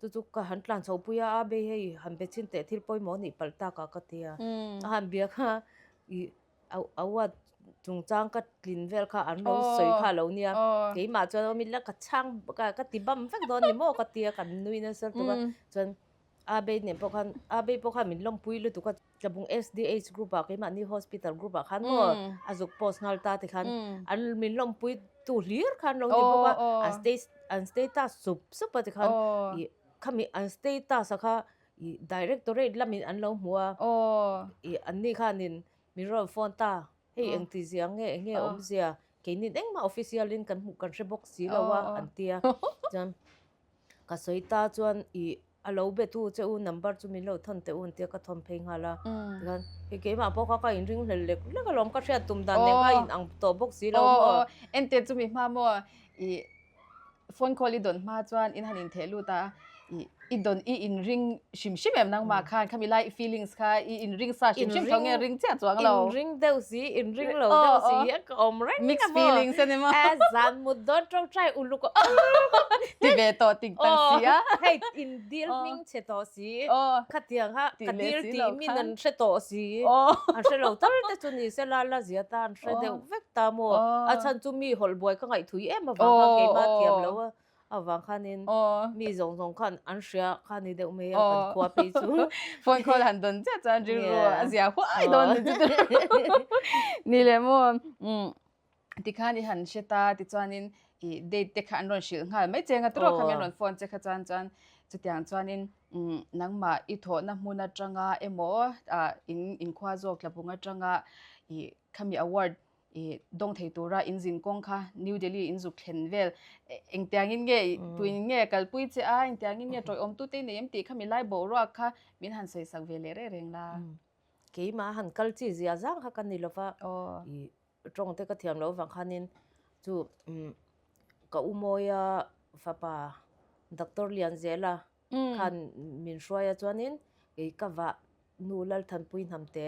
S2: chu chu ka han tlan chho pui a a bei hei han be chhin teh thil pawimawh a nih palh tak ah ka ti a a han bia kha i a uat chungchang ka tlin vel kha an lo sawi kha a lo nia keimah chuan awm ila ka chhang ka ti bam vek dawn ni maw ka ti a kan nui nasa lutuk a chuan a bei nen pawh khan a bei pawh khan min lawmpui lutuk a. Tlabung SDH group ah keimahni hospital group ah khan maw a zuk post nghal ta ti khan an min lawmpui tu hlir khan lo ni bawk a an state an status sup sup a ti khan ih khami an status a kha ih directorate lamin an lo hmu a ih anni khanin min rawn phone ta hei engti zia nge eng nge awmzia keini engmah official in kan hmuh kan hre bawk si lo a an tia chuan Ka sawi ta chuan ih a lo be tu che u number chu min lo thawn teh u an tia ka thawn phei nghal a. Tikhan hei keimah pawh kha ka inring hlel lek lek alawm ka hriat tum dan nen kha in ang tawh bawk si lo maw.
S1: Enteh chu mi hma maw ih phone call i dawn hma chuan in han intheh lut a ih i dawn i inring hrim hrim em nangmah khan khami lai i feelings kha i inring sa hrim hrim tho nge ring chiah chuang lo.
S2: Inring deuh si inring lo deuh si hian ka awm reng a maw.
S1: Mixed feelings a ni maw.
S2: Zan mut dawn tawngtai uluk a
S1: Ti ve tawh tik tak si a.
S2: Hei in dil hming chhe tawh si. Khatiang kha ka dil tih min an hre tawh si. An hre lo tal te chu ni se la la zia ta an hre deuh vek ta maw. A chhan chu mi hawlh buai ka ngaihthui em avang khan keimah thiam lo a avang khanin mi zawng zawng khan an hria kha ni deuh mai a kan khua phei chu.
S1: Phone call han dawn chiah chuan rilru a zia huai dawn ni chu. Ni le maw. Tikhan i han hre ta tichuanin i date te kha an rawn hrilh nghal mai che nga tawk kha min rawn phone che kha chuan chuan chutiang chuanin nangmah i thawhna hmun atanga emaw ah in inkhua zawk tlabung atanga i khami award i dawng thei tura in zin kawng kha New Delhi in zuk thlen vel engtiangin nge tuin nge kalpui che a engtiangin nge tawiawm tute i nei em tih khami lai boruak kha min han sawi sak ve leh reng reng la.
S2: Keimah han kal chi zia zang kha ka ni lova i Tawng te ka thiam loh avang khanin chu ka u Mawia fapa Doctor Lianzela khan min hruai a chuanin kei ka vah nu Lalthanpui Hnamte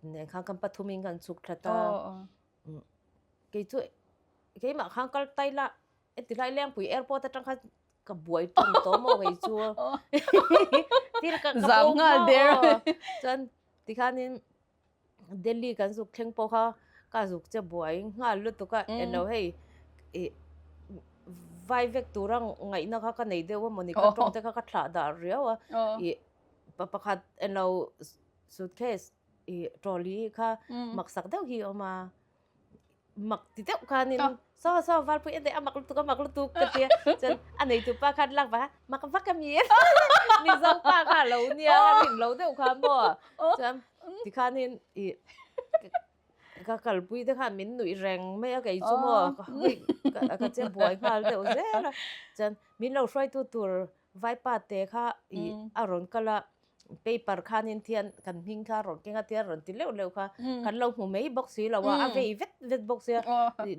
S2: nen khan kan pathumin kan chhuk thla ta. Kei chu keimah khan kal tai la heti lai Lengpui airport atang khan ka buai ṭan tawh maw kei chu thil ka
S1: Zam nghal der.
S2: Chuan tikhanin Delhi kan zuk thleng pawh kha ka zuk che buai nghal lutuk a eng lo hei ih vai vek tura ngaihna kha ka nei deuh a mawni ka tawng te kha ka thlah dah riau a ih pa pakhat eng lo suitcase ih trolley kha maksak deuh hi a awm a. mak ti deuh khanin saw saw valpui a nei a mak lutuk a mak lutuk ka tia chuan a neitu pa khan lak va mak vak a mi mizo pa kha lo nia a rin lo deuh kha maw chuan tikhanin i ka kalpui te khan min nuih reng mai a kei chu maw ka che buai nghal deuh zel a chuan min lo hruaitu tur Vaipa te kha i a rawn kal a, paper khanin thian kan hming kha a rawn keng a tia rawn ti leuh leuh kha kan lo hmu mai bawk si lo a, a vei vet vet bawk sia.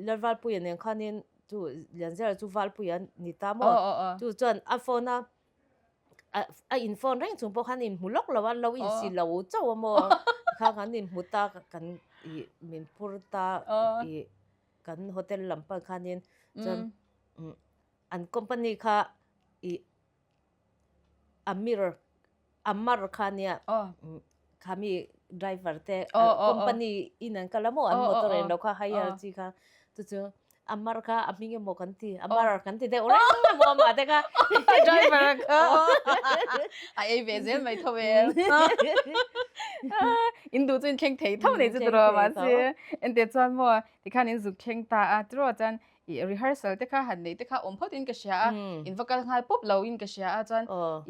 S2: Lalvalpuia nen khanin chu Lianzela chu Valpuia ni ta maw? Chu chuan a phone a a in phone reng chung pawh khan inhmu lawk lo a, an lo insi lo chauh a maw? Tikhan kan inhmu ta kan ih min phur ta ih kan hotel lam pan khanin chuan An company kha i Amir Amar kha nia khami driver te company in an kal a maw an motor en lo kha hire chi kha chu chu Amar kha a hming emaw kan ti, Amar kan ti deuh reng a maw amah te kha.
S1: Driver a kha a ei ve zel mai tho em. In duh chu in thleng thei tho nei chu tiraw mahse ente chuan maw tikhan in zuk thleng ta a tiraw chuan i rehearsal te kha han neih te kha awm phawt in ka hria a in va kal nghal pawp lo in ka hria a chuan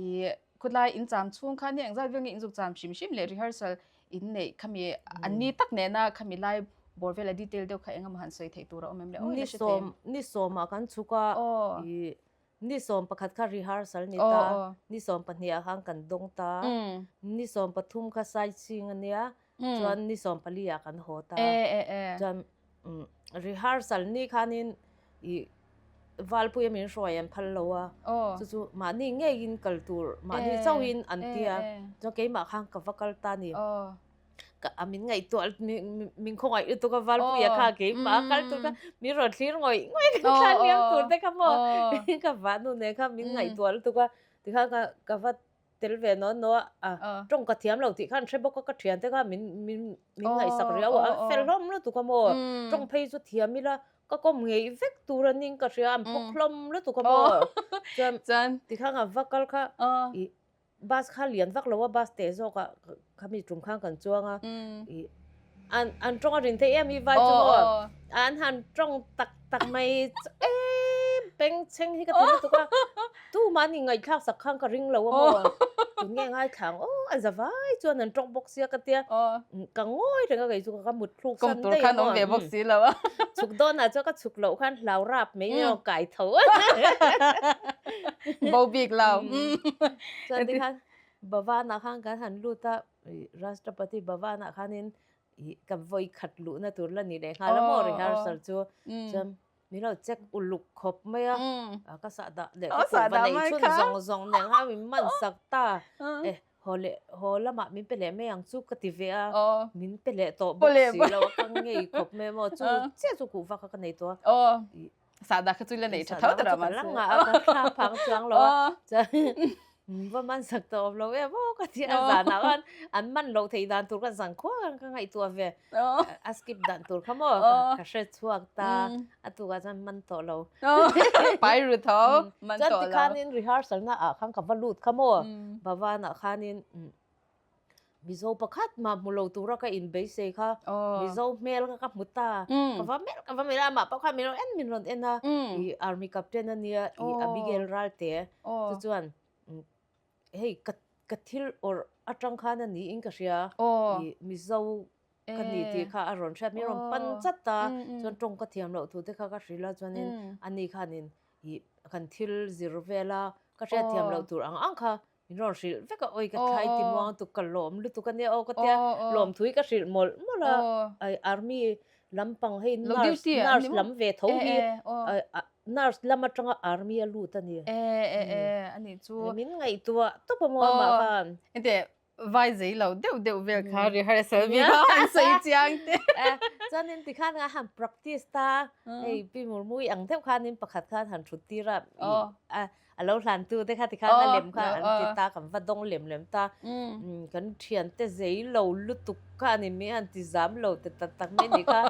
S1: i khawtlai in cham chhung khan hi engzat vel nge in zuk cham hrim hrim leh rehearsal in neih khami an ni tak nena khami lai bawr vela detail deuh kha engemaw han sawi theih tur a awm em le aw
S2: ni sawm ni sawmah kan chhuk a i ni 11 kha rehearsal ni ta ni 12 ah khan kan dawng ta ni 13 kha sightseeing ania chuan ni 14 ah kan haw ta chuan rehearsal ni khanin i Valpuia min hruai an phal lo a, chu chu mahni ngeiin kal tur, mahni chauhin an ti a, chuan keimah khan ka va kal ta a ni. Ka a min ngaihtuah min khawngaih lutuk a Valpuia kha keimah a kal tur kha min rawn thlir ngawih ngawih ka thlan liam tur te kha maw ka vahnu nen kha min ngaihtuah lutuk a, tikhan ka va tel ve nawn naw a tawng ka thiam lo tih khan hre bawk a ka thian te kha min min min ngaihsak riau a an fel hlawm lutuk a maw tawng phei chu thiam ila ka kawm ngei vek tur a ning ka hria an phawk hlawm lutuk a maw chuan
S1: chuan
S2: tikhan a va kal kha i bus kha lian vak lo a bus teh zawk ah khami tum khan kan chuang a i an an tawng a rin theih em i vai chu maw an han tawng tak tak mai em bengchheng hi ka ti lutuk a tumah an inngaihthlak sak khan ka ring lo a maw tun nge ngaithla ang aw a za vai chuan an tawng bawk sia ka tia ka ngawi reng a kei chu ka mut thluk san daih a maw
S1: awm ve bawk si lo a
S2: chhuk dawn ah chuan ka chhuk loh khan hlau rap mai emaw kai tho
S1: bo bik lo
S2: chuan tikhan Bhavan ah khan kan han lut a Rashtrapati Bhavan ah khanin ih ka vawi khat luhna tur la ni leh nghal a maw rehearsal chu chuan min lo check uluk khawp mai a ka sah dah leh ka kuhva neih chhun zawng zawng nen khan min man sak ta e haw leh haw lamah min pe leh mai ang chu ka ti ve a min pe leh tawh bawk si lo a ka ngei khawp mai a maw chu chiah chu kuhva kha ka nei tawh a
S1: Sahdah kha chu i la nei tha tho ta ram a
S2: la ngah a ka thla phang chuang lo a chuan va man sak tawh awm lo em aw ka ti a zanah khan an man loh theih dan tur kha zan khuang ang ka ngaihtuah ve a skip dan tur kha maw ka hre chhuak ta a tukah chuan man tawh lo
S1: pai ru tho man tawh lo
S2: chuan tikhanin rehearsal na ah khan ka va lut kha maw Bhavan ah khanin Mizo pakhat mah hmu lo tura ka inbeisei kha Mizo hmel kha ka hmu ta. Ka va melh ka va melh a, amah pawh khan min rawn en min rawn en a. I army captain a nia i Abigail Ralte chu chuan hei ka ka thil awrh atang khan a niin ka hria i Mizo ka ni tih kha a rawn hriat min rawn pan chat a chuan tawng ka thiam loh thu te kha ka hrilh a chuanin ani khanin i kan thil zir vel a ka hriat thiam loh tur ang ang kha Min rawn hrilh vek a, awi ka thlai ti muang tuk ka lawm lutuk a nia aw ka tia lawm thui ka hrilh mawlh mawlh a, ai army lampang hei nurse nurse lam ve tho hi nurse lam atanga army a lut a ni. Min ngaihtuah tawp a maw amah khan.
S1: Ente vai zei lo deuh deuh vel kha rehearsal bik a han sawi chiang te.
S2: Chuanin tikhan a han practice ta, hei Pi Murmui ang deuh khanin pakhat khan han thut tir a, A lo hlan tu te kha tikhan a lem kha an ti ta kan va dawng lem lem ta kan thian te zei lo lutuk kha a ni mai an ti zam lo te tak tak mai ni kha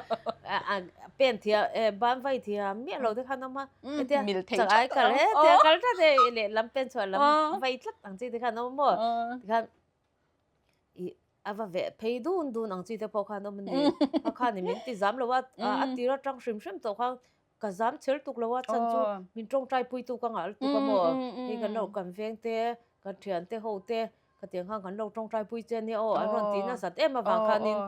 S2: pen thiam ban vai thiam miah lo te khan awm a hetia chak ai kal hetia kal tlat e lehlam pen chhuah lam vai tlat ang chi te khan awm maw tikhan ih a va veh phei dun dun ang chi te pawh khan awm a ni a khan i min ti zam lo a a tir atang hrim hrim tawh khan Ka zam chher tuk lo a chan chu min tawngtai pui tu ka ngah lutuk a maw hei kan lo kan veng te kan thian te ho te ka tiang khan kan lo tawngtai pui che ania aw an rawn tih nasat em avang khanin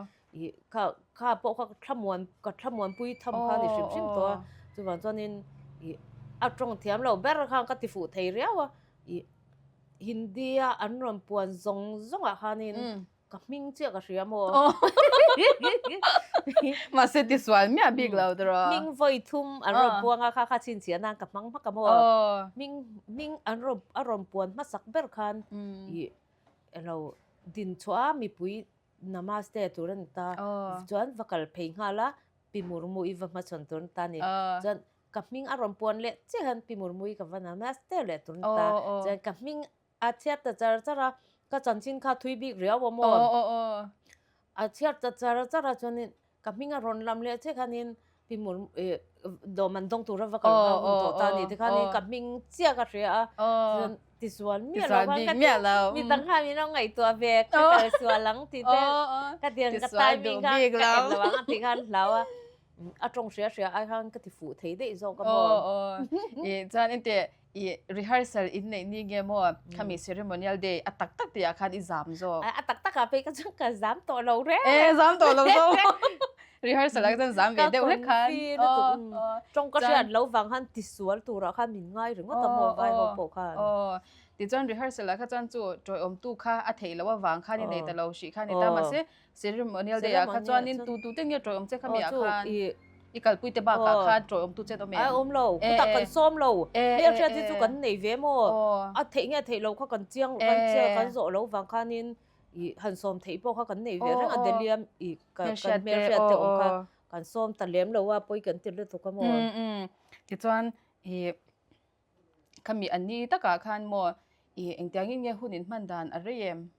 S2: ih kha kha pawh kha thlamuan ka thlamuan pui tham kha ni hrim hrim tawh a chuvang chuanin ih a tawng thiam lo ber khan ka ti fuh thei riau a ih Hindi a an rawn puan zawng zawng ah khanin Ka hming chiah ka hria maw?
S1: Mahse tisual miah bik lo tiraw?
S2: Hming vawi thum an rawn puang a, kha kha chhinchhiah nan ka hmang hmak a maw? Hming hming an rawn a rawn puan hmasak ber khan ih elo din chhuah a mipui namaste tur a ni ta. Chuan va kal phei nghal a, Pi Murmui va hmachhawn tur a ni ta a ni. Chuan ka hming a rawn puan leh chiah hian Pi Murmui ka va namaste leh tur a ni ta. Chuan ka hming A chhiat ta char char a, ka chanchin kha thui bik riau a maw? A chhiat ta char char a chuanin ka hming a rawn lam leh che khanin Pi Mur dawm an dawng tura va kal hma hun tawh ta ni tikhan ka hming chiah ka hria a chuan tisual miah lo khan ka ti mi dang khan min lo ngaihtuah ve ka kal sual ang tih te ka tiang ka timing kha ka en lo ang a tih khan hlau a a tawng hria hria ai khan ka ti fuh thei daih zawk a maw.
S1: Chuan engteh I rehearsal in neih ni nge maw khami ceremonial day a tak tak tih ah khan i zam zawk.
S2: A tak tak ah phei ka chuan ka zam tawh lo reng.
S1: E zam tawh lo zawk. Rehearsal ah chuan zam ve deuh hlek khan.
S2: Ka confi lutuk. Tawng ka hriat lo vang khan tisual turah khan min ngai ringawt a maw vai ho pawh khan.
S1: Aw tichuan rehearsal ah kha chuan chu tawiawmtu kha a theih loh avang khan i nei ta lo hrih kha a ni ta mahse Ceremonial day ah kha chuanin tu tu te nge tawiawm che khami ah khan i kalpui te bakah khan tawiawm tu che an awm em?
S2: Ai awm lo, khutah kan sawm lo, hmelhriat hi chu kan nei ve maw? A theih nge theih lo kha kan chiang kan chiang kan zawh lo vang khanin i han sawm theih pawh kha kan nei ve reng a Delhi a i kan hmelhriat te awm kha kan sawm ta lem lo a pawi kan ti lutuk a maw?
S1: Tichuan i Khami an ni takah khan maw i engtiangin nge hun in hman dan a rei em?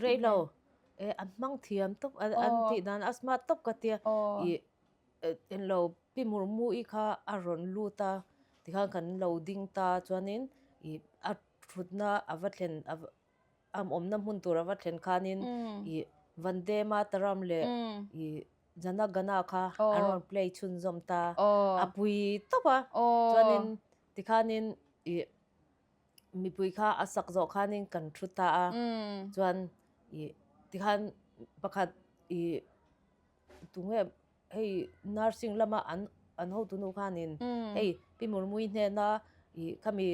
S2: Rei lo. E an hmang thiam tawp an tih dan a smart tawp ka tia. I englo Pi Murmu-i kha a rawn lut a tikhan kan lo ding ta chuanin i a thutna a va thlen a awmna hmun tur a va thlen khanin i Vande Mataram leh i Jana Gana kha an rawn play chhunzawm ta a pui tawp a chuanin tikhanin i mipui kha a sak zawh khanin kan thu ta a chuan i tikhan pakhat i Tunge hei nursing lama an an hotu nu khanin hei Pi Murmui hnena ih khami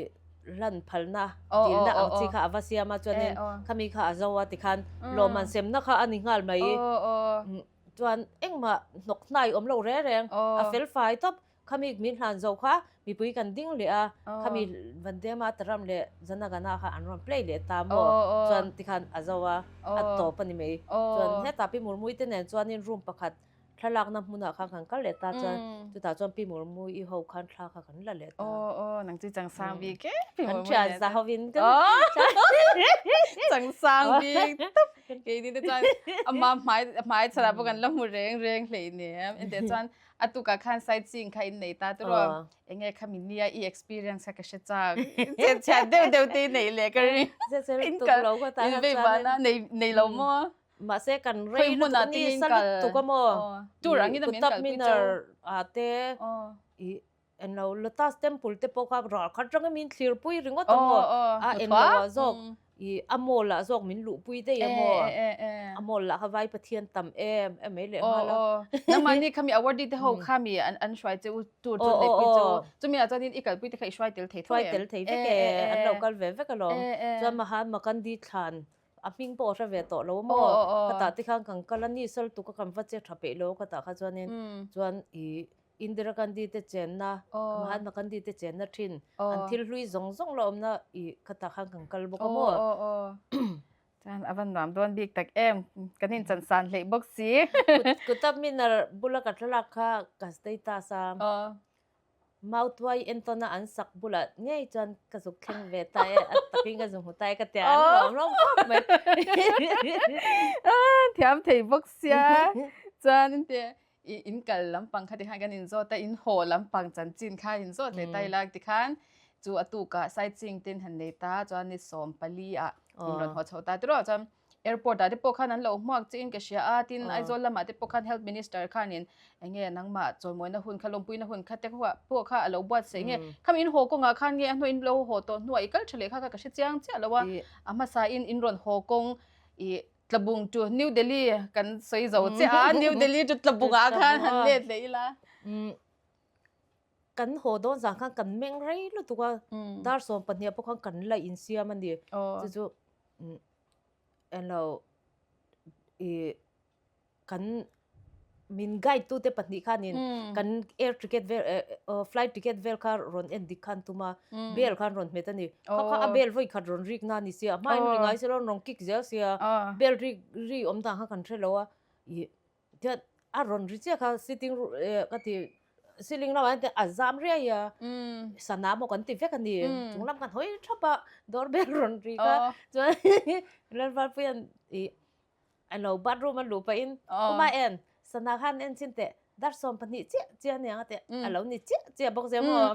S2: hlan phalna dilna ang chi kha a va siam a chuanin khami kha a zo a tikhan lawmman semna kha a ni nghal mai chuan engmah hnawk hnai awm lo reng reng a fel fai tawp. Khami min hlan zo kha mipui kan ding leh a, khami Vande Mataram leh Jana Gana kha an rawn play leh ta maw? Chuan tikhan a zo a, a tawp a ni mai. Chuan hetah Pi Murmui te nen chuanin room pakhat thlalakna hmunah khan kan kal leh ta chuan chutah chuan Pi Murmui i ho khan thla kha kan la leh ta.
S1: Aw aw nang chu changsang bik e Pi
S2: Murmui nen. Kan thian za hovin
S1: kan changsang bik tawp. Keini te chuan amah hmai hmai chhanah pawh kan la hmu reng reng hleinem. Engtiah chuan A tukah khan sightseeing kha in nei ta tiraw? Enge kha mi nia i experience kha ka hre chak. Chet chhiat deuh deuh te i neih leh ka ring.
S2: In kal
S1: in vei vana nei nei lo maw?
S2: Mahse kan rei lutuk ni sa lutuk a maw?
S1: Tour angin a min kalpui chau.
S2: Qutub Minar ah te i Englo Lotus Temple te pawh kha ral khat rangin min thlirpui ringawt a maw? A englo ah zawk i a mall ah zawk min luhpui daih a maw? A mall ah kha vai Pathian tam em em mai leh nghal
S1: a. Nangmahni khami awardee te ho khami an hruai che u tour chu neihpui che u. Chumi ah chuanin i kalpui te kha i hruai tel thei tho em?
S2: Hruai tel thei vek e, an lo kal ve vek alawm. Chuan Mahatma Gandhi thlan a hming pawh a hre ve tawh lo maw? Khatah te khan kan kal a ni sal tuk a kan va che tha peih lo khatah kha chuanin chuan i Indira Gandhi te chenna, Mahatma Gandhi te chenna thin, an thil hlui zawng zawng la awmna i khatah khan kan kal bawk a maw?
S1: Aw aw. Chuan a van nuam dawn bik tak em, kan inchan san hleih bawk si.
S2: Qutub Minar bula ka thlalak kha ka status a, Mautuai entawn a an sak bulah ngei chuan ka zuk thleng ve ta e, a takin ka zu hmu ta e ka tia, an lawm lawm khawp mai.
S1: Thiam thei bawk sia, chuan inte I in kal lampang kha tikhan kan inzawt a, in haw lampang chanchin kha inzawt leh ta ila tikhan chu a tukah sightseeing te in han nei ta chuan ni 14 ah in rawn haw chho ta tiraw chuan airport ah te pawh khan an lo hmuak che in ka hria a tin Aizawl lamah te pawh khan health minister khanin enge nangmah chawimawina hun kha lawmpuina hun kha te pawh kha a lo buatsaih nge khami in haw kawngah khan nge a hnuah in lo haw tawh hnuah i kal tha leh kha kha ka hre chiang chiah lo a a hmasa in in rawn haw kawng i Tlabung chu New Delhi kan sawi zo chiah a, New Delhi chu Tlabungah khan han let leh ila.
S2: Kan haw dawn zan khan kan meng rei lutuk a, dar 12 pawh khan kan la insiam a ni. Chu chu englo i kan min guide tute pahnih khanin kan air ticket vel flight ticket vel kha rawn en dik khan tum a bell khan rawn hmet a ni kha kha a bell vawi khat rawn rik na ni sia hmain ri ngai sela rawn kick zel sia bell rik ri awm dan kha kan hre lo a ih tichuan a rawn ri chiah kha sitting room ka ti ceiling lamah hian a zam riai a sana maw kan ti vek a ni chung lam kan hawi thap a door bell rawn ri kha chuan Lalvalpuia'n ih A lo bathroom a luh pahin, Uma en, sana khan en chin teh. Dar 12 chiah chiah aniang a ti a lo ni chiah chiah bawk sia maw.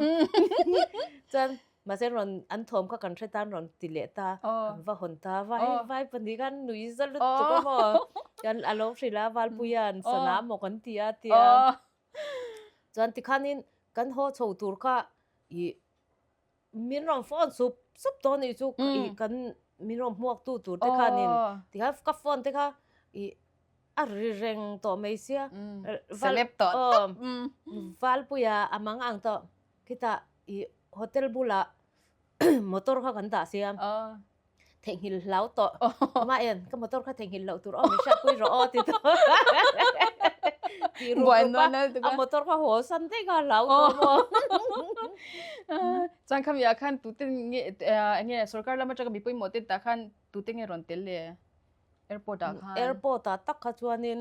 S2: Chuan mahse rawn an thawm kha kan hre tan rawn ti leh ta kan va hawn ta vai vai pahnih khan nui za lutuk a maw. Chuan a lo hrilh a Valpuia'n sana maw kan ti a tia. Chuan tikhanin kan haw chho tur kha ih min rawn phone sup sup tawh anih chu ih kan min rawn hmuak tu tur te khanin tikhan ka phone te kha ih a ri reng tawh mai sia
S1: celeb tawh tawp
S2: Valpuia a mang ang tawh khitah ih hotel bulah motor kha kan dah sia theihnghilh hlau tawh amah en ka motor kha theihnghilh loh tur aw min hriatpui rawh aw ti tawh tih rup rup a a motor kha haw san daih kha hlau tawh maw
S1: chuan khami ah khan tute nge enge sorkar lam atanga mi pawimawh te tah khan tute nge rawn tel le airport ah khan
S2: airport ah tak kha chuanin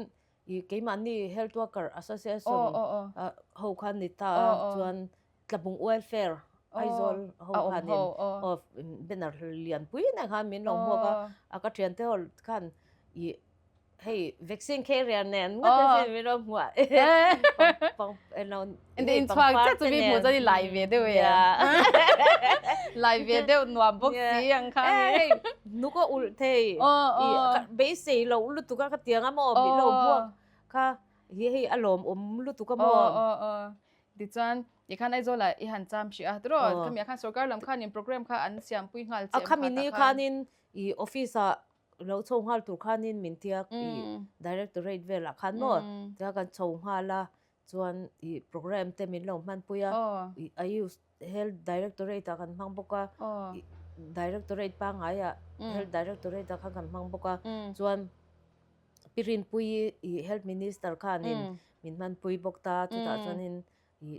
S2: ih keimahni health worker association ho khan ni ta a chuan Tlabung welfare Aizawl ho khanin aw banner lian pui nen khan min lo hmuak a, a ka thiante ho khan ih hei vaccine carrier nen ngawt te sin min lo hmuah
S1: hei pangpar te nen hmuh chuan i lai ve deuh e lai ve deuh nuam bawk si ang kha
S2: hei nuk a ulh thei ih beisei loh lutuk a ka tiang a maw min lo hmuak kha hi hei a lawmawm lutuk a maw.
S1: Tichuan, tikhan Aizawlah i han cham hrih a, tiraw? Khami ah khan sorkar lam khanin program kha an siampui nghal
S2: che em kha tah khan? A khami ni khanin i office ah lo chho nghal tur khanin min tia i directorate velah khan maw? Tia kan chho nghal a, chuan i program te min lo hmanpui a, i Ayush Health Directorate ah kan hmang bawk a, i directorate pangngai ah Health Directorate ah khan kan hmang bawk a, chuan Pi Rinpuii i Health Minister khanin min hmanpui bawk ta, chutah chuanin i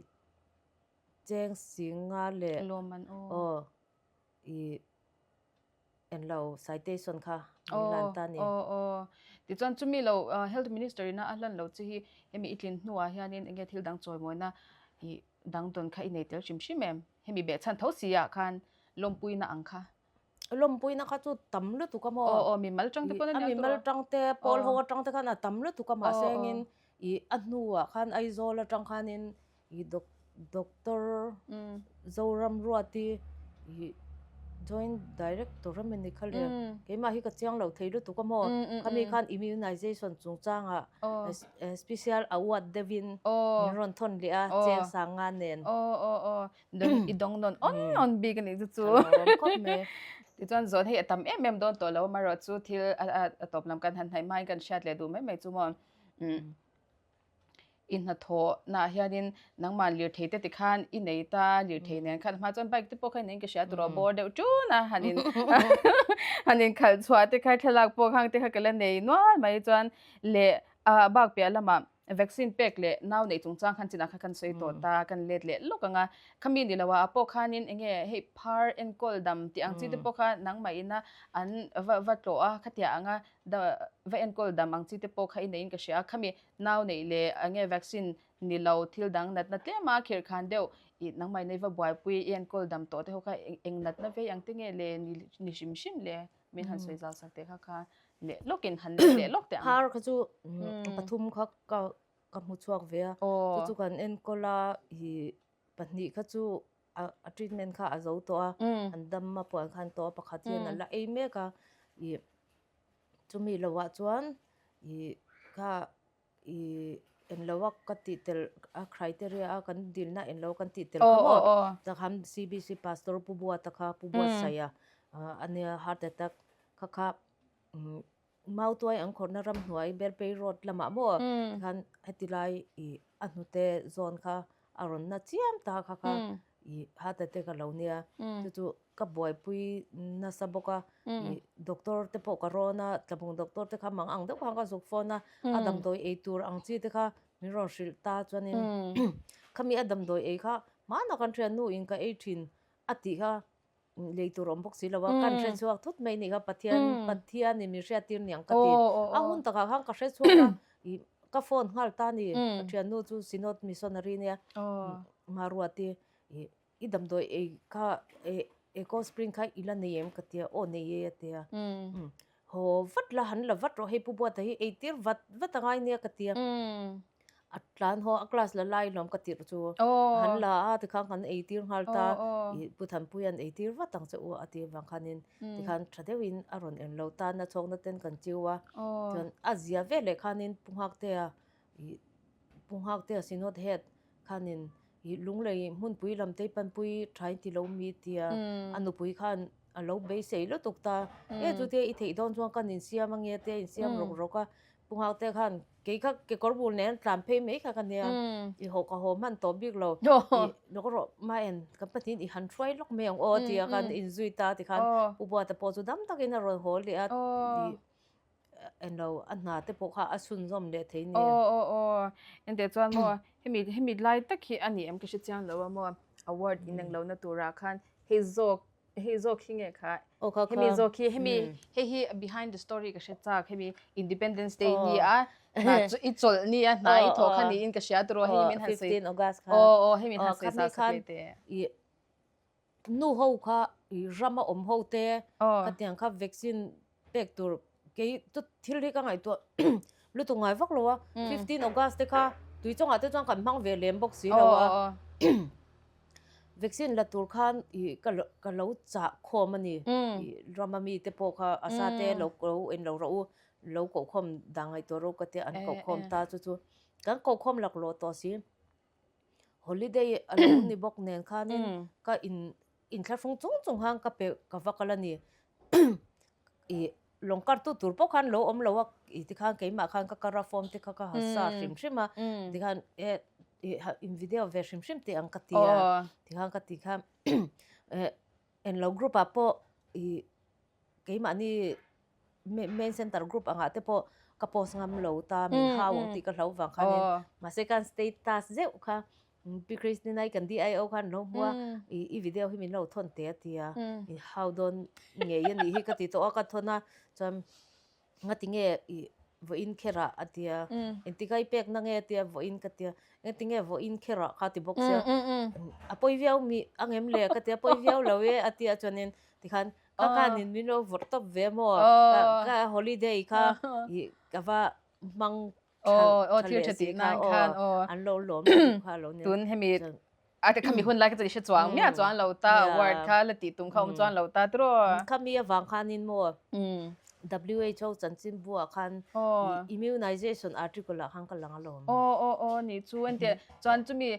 S2: cheng singa leh aw i enlo citation kha min hlan ta a ni.
S1: Aw aw tichuan chumi lo Health Minister ina a hlan lo che hi hemi i tlin hnuah hianin enge thil dang chawimawina i dang dawn kha i nei tel hrim hrim em? Hemi behchhan tho si ah khan lawmpuina ang kha.
S2: Lawmpuina kha chu tam lutuk a maw?
S1: Aw aw mimal tang te pawh
S2: a mimal tang te pawl ho atang te khan a tam lutuk a mahse engin ih a hnuah khan Aizawl atang khanin ih doctor Zoram Ruati ih joint director a mawni kha le keimah hi ka chiang lo thei lutuk a maw? Khami khan immunization chungchangah special award deuhin min rawn thawn leh a cheng sanga nen.
S1: Aw aw aw i dawng nawn awn awn bik a nih chu chu. Tichuan zawn hei a tam em em dawn tawh lo amaherawh chu thil a tawp lam kan han hnaih hmain kan hriat leh duh mai mai chu maw. I hnathawh naah hianin nangmah lirthei te tikhan i nei ta lirthei nen khan hma chuan bike te pawh kha i nei in ka hria turaw bawr deuh tun a han in han in khalh chhuah te kha thlalak pawh khang te kha ka la nei nual mai chuan leh a bak piah lamah Vaccine pek leh nau neih chungchang khan chinah kha kan sawi tawh ta, kan let leh lawk ang a. Khami ni lo ah pawh khanin eng nge hei phar enkawl dam tih ang chi te pawh kha nangmah ina an va va tlawh a, khatiah anga da va enkawl dam ang chi te pawh kha i neihin ka hria a. Khami nau neih leh eng nge vaccine ni lo thil dang natna tlem a khirh khan deuh i nangmah ina i va buaipui i enkawl dam tawh te ho kha eng natna vei ang te nge le ni hrim hrim le min han sawi zau sak teh kha kha leh lawkin han let leh lawk teh ang.
S2: Phar kha chu pathum kha ka ka hmu chhuak ve a, chu chu kan enkawl a, ih pahnih kha chu a treatment kha a zo tawh a, an dam a puan khan tawh a, pakhat hian a la ei mek a, ih chumi lohah chuan ih kha I englo a ka tih tel a criteria a kan dilna englo kan tih tel kha maw takhan CBC pastor Pu Buata kha Pu Buatsaia a nia heart attack kha kha Mautuai an khawrhna ramhnuai Belpei road lamah maw tikhan heti lai ih a hnute zawn kha a rawn na chiam ta kha kha ih heart attack a lo nia chu chu ka buaipui nasa bawk a, ih doctor te pawh ka rawn a, tlabung doctor te kha mang ang deuh khan ka zuk phone a, a damdawi ei tur ang chi te kha min rawn hrilh ta chuanin khami a damdawi ei kha hmanah kan thiannu in ka ei thin a tih kha lei tur awm bawk si lo a, kan hre chhuak thut mai nih kha Pathian Pathian in min hriat tir niang ka ti, a hun takah khan ka hre chhuak a, ih ka phone nghal ta a ni, ka thiannu chu Synod missionary nia Maruati ih I damdawi ei kha eco spring kha i la nei em ka tia aw nei e a tia haw vat la han la vat rawh hei pu Buata hi ei tir vat vat a ngai nia ka tia. A tlan haw a class la lai lawm ka tirh chu han la a tikhan kan ei tir nghal ta i Pu Thanpuia an ei tir vat ang che u a tih avang khanin tikhan tha deuhin a rawn en lo ta na chhawkna ten kan chiu a chuan a zia veleh khanin Pu Nghaktea i Pu Nghaktea Synod Head khanin i Lunglei hmunpui lam te panpui tha in ti lo mi tia a nupui khan a lo beisei lutuk ta e chutia i theih dawn chuan kan insiam ange te a insiam rawk rawk a Pu Nghakte khan kei kha kekawr bul nen tlan phei mai kha ka nia i haw ka haw hman tawh bik lo i lawk rawh ma en kan pahnihin i han hruai lawk mai ang aw tia khan inzui ta tikhan Pu Buata pawh chu dam takin a rawn haw leh a i englo a hna te pawh kha a chhunzawm leh thei nia.
S1: Aw aw aw engteh chuan maw hemi hemi lai tak hi a ni em ka hre chiang lo a maw award inang lohna turah khan hei zawk Hei zawk hi nge kha?
S2: Aw kha kha.
S1: Hemi zawk hi hemi hei hi behind the story ka hre chak hemi Independence Day ni a hna chu i chawlh ni a hna i thawh kha niin ka hria tiraw hei min han sawi.
S2: 15 August kha.
S1: Aw aw hei min han sawi sa sa te.
S2: I nu ho kha i rama awm ho te khatiang kha vaccine pek tur kei chu thil hi ka ngaihtuah lutuk ngai vak lo a 15 August te kha tui chungah te chuan kan hmang ve lem bawk si lo a vaccine la tur khan ih ka ka lo chah khawm a ni ih rama mi te pawh kha a sa te lo lo en lo rawh u lo koh khawm dah ngaihtuah rawh u ka tia an koh khawm ta chu chu kan koh khawm laklawh tawh si holiday a lo ni bawk nen khanin ka in inthlahrung chung chung khan ka pe ka va kal a ni ih lawng kar tu tur pawh khan lo awm lo a ih tikhan keimah khan ka kar a form te kha ka ha sa hrim hrim a tikhan e ih in video ve hrim hrim teh ang ka ti a tikhan ka ti kha eh englo group ah pawh ih keimahni main center group angah te pawh ka post ngam lo ta min hau ang tih ka hlau vang khanin mahse khan status zeuh kha Pi Christina i kan DIO khan lo hmu a i i video hi min lo thawn teh a ti a i hau dawn ngei a nih hi ka ti tawh a ka thawn a chuan ngati nge i vawiin kher ah a ti a engtik a i pek na nge a ti a vawiin ka ti a engati nge vawiin kher ah kha ti bawk sia a pawi viau mi a ngem le ka ti a pawi viau lo e a ti a chuanin tikhan ka khanin min lo vawrh tawp ve maw ka holiday kha i ka va hmang
S1: Aw, aw, thil tha tih nan khan, aw.
S2: An lo lawm lutuk kha lo nia.
S1: Tun hemi a te khami hun lai kha chu i hre chuang miah chuan lo ta, award kha la tih tum kha awm chuan lo ta tiraw.
S2: Khami avang khanin maw WHO chanchinbu ah khan immunization article ah khan ka lang alawm.
S1: Aw, aw, aw, nih chu entir chuan chumi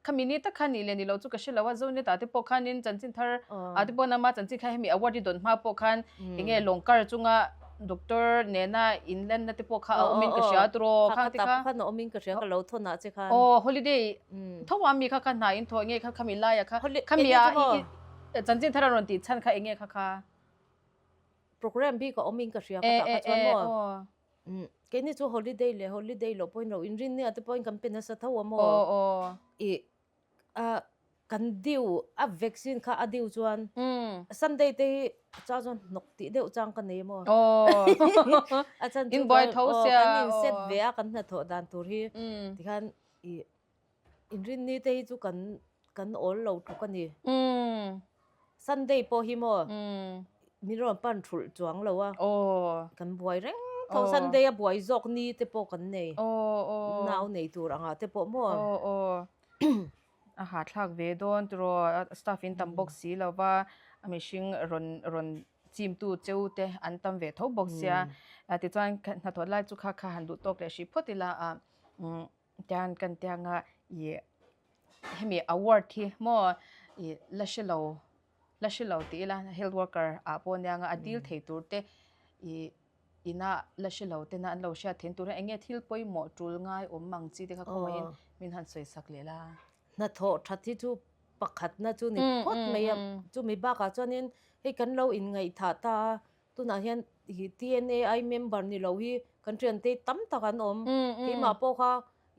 S1: khami ni tak khan nih leh ni lo chu ka hre lo a, Zonet ah te pawh khanin chanchin thar ah te pawh nangma chanchin kha hemi award hi dawn hma pawh khan enge lawngkar chunga doctor nena inlenna te pawh kha a awmin ka hria tiraw khang te kha.
S2: Khan a awmin ka hria ka lo thawn ah che khan.
S1: Aw holiday tho a mi kha kha hna in thaw enge kha khami lai ah kha khami ah chanchin thar a rawn tih chhan kha enge kha kha.
S2: Program bik a awmin ka hria ka tah kha chuan maw. Keini chu holiday leh holiday loh pawhin lo inrin nia te pawhin kan pe nasa tho a maw? Ih a kan due a vaccine kha a due chuan Sunday te hi cha chuan hnawk tih deuh chang ka nei maw? A chan chu kan in set ve a kan hnathawh dan tur hi tikhan ih inrin ni te hi chu kan kan awl lo tluk a ni. Sunday pawh hi maw min rawn pan thulh chuang lo a, kan buai reng tho Sunday a buai zawk ni te pawh kan nei nau nei tur angah te pawh maw.
S1: A hahthlak ve dawn tiraw staff in tam bawk si lo va a mihring rawn rawn chim tu cheu te an tam ve tho bawk sia tichuan hnathawh lai chu kha kha han duh tawk leh hrih phawt ila a Tian kan tianga ih hemi award hi maw ih la hre lo la hre lo tih ila health worker ah pawh ania nga a dil thei tur te ih ina la hre lo tena an lo hriat theih tur a eng nge thil pawimawh tul ngai awm ang chi te kha khawngaihin min han sawi sak leh la.
S2: Hnathawh that hi chu pakhatna chu ni phawt mai a chumi bakah chuanin hei kan lo inngaihthah ta a Tunah hian hi TNAI member ni lo hi kan thiante tam tak an awm. Keimah pawh kha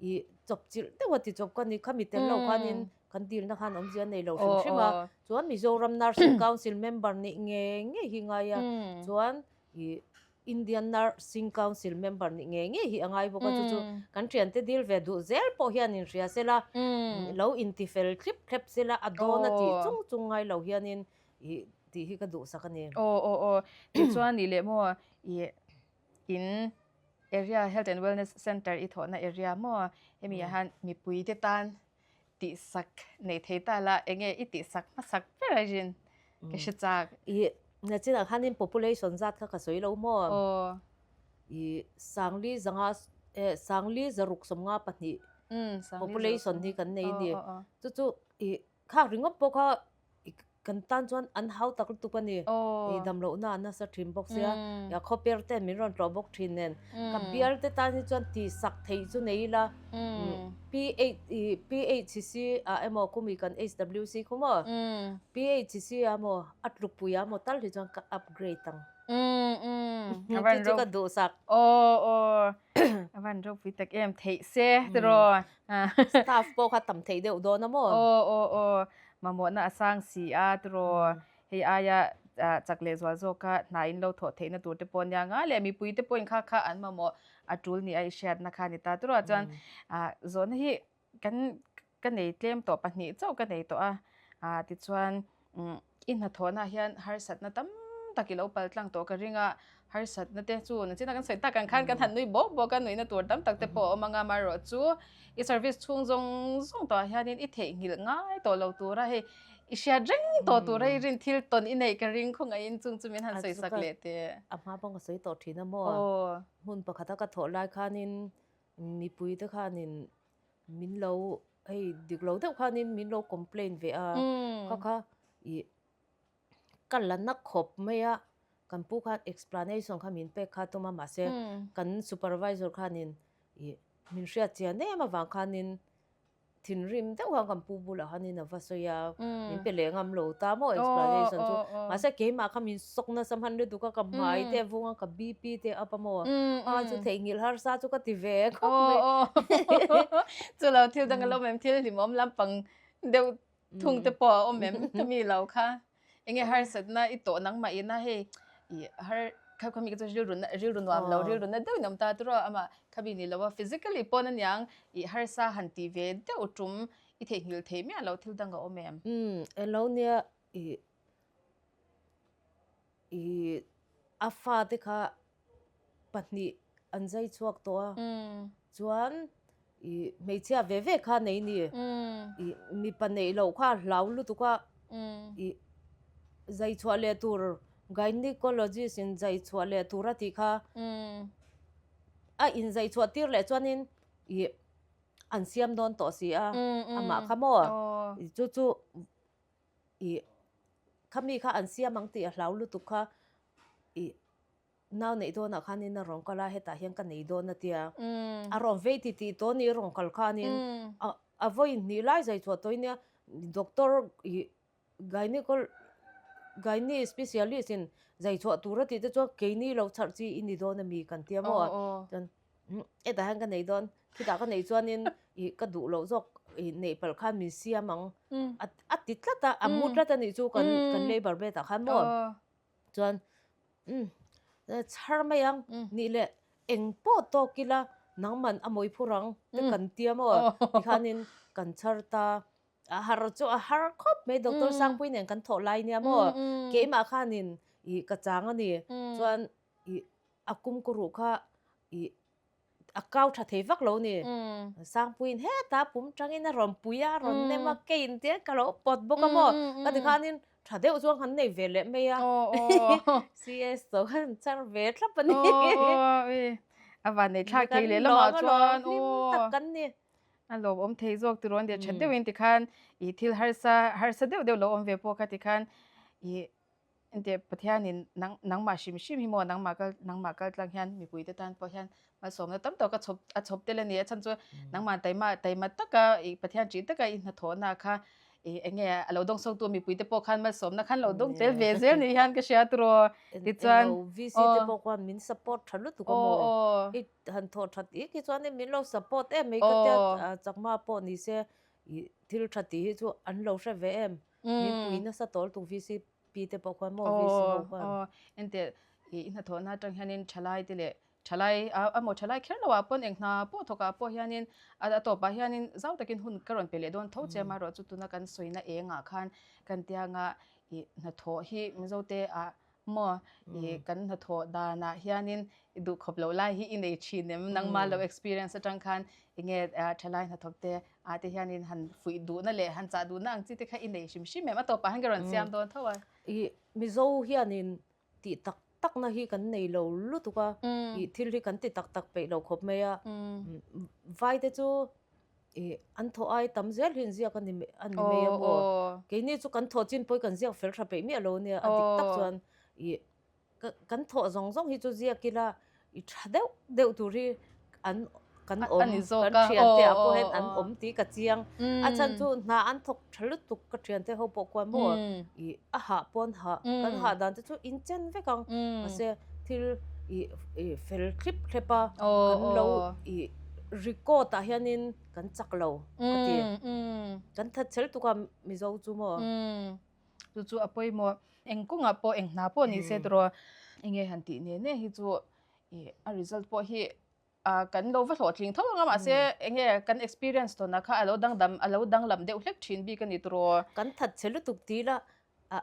S2: i chawp chilh deuh a ti chawp ka ni. Khami tel lo khanin kan dilna khan awmzia nei lo hrim hrim a. Chuan Mizoram Nursing Council member nih ngei ngei hi ngai a. Chuan i Indian Nursing Council member nih ngei ngei hi a ngai bawk a. Chu chu kan thiante dil ve duh zel pawh hian inhria sela lo intifel thlip thlep sela a dawn a tih chung chung ngai lo hianin I tih hi ka duhsak a ni.
S1: Aw aw aw tichuan nih leh maw i in Area Health and Wellness Centre i thawhna area maw hemi ah hian mipui te tan tihsak nei thei ta la enge i tihsak hmasak ber a rin ka hre chak.
S2: I nachinah khanin population zat kha ka sawi lo maw? Aw. I sangli zanga eh sangli zaruk 52 population hi kan nei a ni. Chu chu i Khak ringawt pawh kha kan tan chuan an hau tak lutuk a ni. I dam lohna a nasa thin bawk sia. Ya khawper ten min rawn tlawh bawk thin nen. Ka bial te tan hi chuan tihsak theih chu nei ila. PHC ah emaw khumi kan HWC khu maw? PHC ah emaw a tlukpui ah emaw tal hi chuan ka upgrade ang. Chu chu ka duhsak.
S1: Aw aw a van ropui tak em theih se tiraw.
S2: Staff pawh kha tam theih deuh dawn a maw?
S1: Aw aw aw mamawhna a sang si a tiraw. Hei aia chak leh zual zawka hna in lo thawh theihna tur te pawh ania nga leh mipui te pawhin kha kha an mamawh a tul ni a i hriatna kha a ni ta tiraw. Chuan zawhna hi kan ka nei tlem tawh pahnih chauh ka nei tawh a ah tichuan umm i hnathawhna ah hian harsatna tam tak i lo pal tlang tawh ka ring a harsatna te chu nachina kan sawi tak ang khan kan han nui bawk bawk a nuihna tur tam tak te pawh a awm anga amaherawhchu i service chhung zawng zawng tawh ah hianin i theihnghilh ngai tawh lo tura hei i hriat reng tawh tura i rin thil tawn i neih ka ring khawngaihin chung chu min han sawi sak leh teh.
S2: A hma pawh ka sawi tawh thin a maw? Hmun pakhata ka thawh lai khanin mipui te khanin min lo hei dik lo deuh khanin min lo complain ve a kha kha ih ka la na khawp mai a kan pu khan explanation kha min pek kha tum a mahse kan supervisor khanin ih min hriat chian em avang khanin thinrim deuh khan kan pu bulah khanin a va sawi a min pe leh ngam lo ta maw explanation chu mahse keimah kha min sawk nasa hman lutuk a ka hmai te a vung a ka BP te a up a maw a chu theihnghilh harsa chu ka ti ve khawp mai.
S1: Chu lo thil dang a lo awm em thil hlimawm lampang deuh thung te pawh a awm em ka mi lo kha enge harsatna i tawh nangmah ina hei i har kha kha mi chu rilru na rilru nuam lo rilru na deuh in awm ta turaw ama khami ni lo a physically pawn aniang i harsa han ti ve deuh tum i theihnghilh thei miah lo thil dang a awm em.
S2: Umm elo nia i i a fate kha pahnih an zai chhuak tawh a chuan i hmeichhia ve ve kha nei ni i mipa neih loh kha a hlau lutuk a i zai chhuah leh tur gynecologist in zai chhuah leh tur a tih kha a in zai chhuah tir leh chuanin i an siam dawn tawh si a amah kha maw chu chu i khami kha an siam ang tih a hlau lutuk kha i nau neih dawnah khanin a rawn kal a hetah hian ka nei dawn a tia a rawn vei ti tih tawh a ni a rawn kal khanin a a vawi hnih lai zai chhuah tawh nia doctor i gynaecol gynae specialist in zai chhuah tur a tih te chuan keini lo chharh chi i ni dawn a mi kan tia maw chuan hetah hian ka nei dawn khitah ka neih chuanin ih ka duh loh zawk ih neih palh khan min siam ang a a ti tlat a a mu tlat a nih chu kan kan labour bed ah khan maw chuan umm chhar mai ang nih leh eng pawh tawk ila nangman a mawi phur ang te kan tia maw tikhanin kan chhar ta a har chu a har khawp mai doctor Sangpui nen kan thawh lai nia maw keimah khanin ih ka chang a ni chuan ih a kumkuruh kha ih a kau tha thei vak lo ni. Sangpuiin hetah pum tangin a rawn pui a, a rawn nem a, keiin te ka lo pawt bawk a maw. Ka ti khanin tha deuh chuan kan nei ve leh mai a. CS tawh khan char ve thlap a ni.
S1: A van nei thlak thei leh lamah chuan
S2: hlim tak kan ni.
S1: A lawmawm thei zawk tirawn leh tha deuhin tikhan i thil harsa harsa deuh deuh lo awm ve pawh kha tikhan i Engtiah Pathianin nang nangmah hrim hrim hi maw nangmah kal nangmah kal tlang hian mipuite tan pawh hian malsawmna tam tawk a chhawp a chhawp tel a ni a chhan chu nangmah taima taima taka ih Pathian ṭih taka i hnathawhna kha ih eng nge a lo dawng sawktu mipuite pawh khan malsawmna khan lo dawng tel ve zel ni hian ka hria turaw
S2: tichuan VC te pawh khuan min support ṭha lutuk a maw i han thawh ṭhat ik hi chuan min lo support em mai ka tia chakma pawh ni se ih thil ṭha tih hi chu an lo hre ve em min pui nasa tawl tuk VC pi te pawh khuan maw VC ho khuan.
S1: Aw ente i hnathawhna atang hianin thalai te leh thalai a maw thalai kher lo ah pawn eng hna pawh thawk ah pawh hianin a tawpah hianin zau takin hun ka rawn pe leh dawn tho che amaherawhchu tuna kan sawina eng ah khan kan tianga i hnathawh hi Mizote ah. Maw i kan hnathawh danah hianin i duh khawp loh lai hi i nei thin em? Nangmah lo experience atang khan enge thalai hnathawk te ah te hianin han fuih duhna leh han chah duhna ang chi te kha i nei hrim hrim em? A tawpah hian ka rawn siam dawn tho a.
S2: I Mizo hianin tih tak takna hi kan nei lo lutuk a, i thil hi kan ti tak tak peih lo khawp mai a. Vai te chu i an thawh ai tam zel hi an ziak a ni a ni mai a maw? Keini chu kan thawh chin pawh hi kan ziak fel tha peih miah lo nia, a dik tak chuan i kan thawh zawng zawng hi chu ziak ila i tha deuh deuh tur hi an kan awm kan thiante ah pawh hian an awm tih ka chiang. A chhan chu hna an thawk tha lutuk ka thiante ho pawh khuan maw i a hah pawh an hah kan hah dan te chu in chen vek ang mahse thil i i fel thlip thlep a kan lo i record ah hianin kan chak lo ka ti kan that chel tuk a Mizo chu maw.
S1: Chu chu a pawimawh eng kawngah pawh eng hna pawh ni se tawrh enge han tih ne ne hi chu i a result pawh hi ah kan lo va hlawhtling tho ang a mahse enge kan experience tawnah kha a lo dangdam a lo danglam deuh hlek thin bik a ni tawrh.
S2: Kan that chhe lutuk ti ila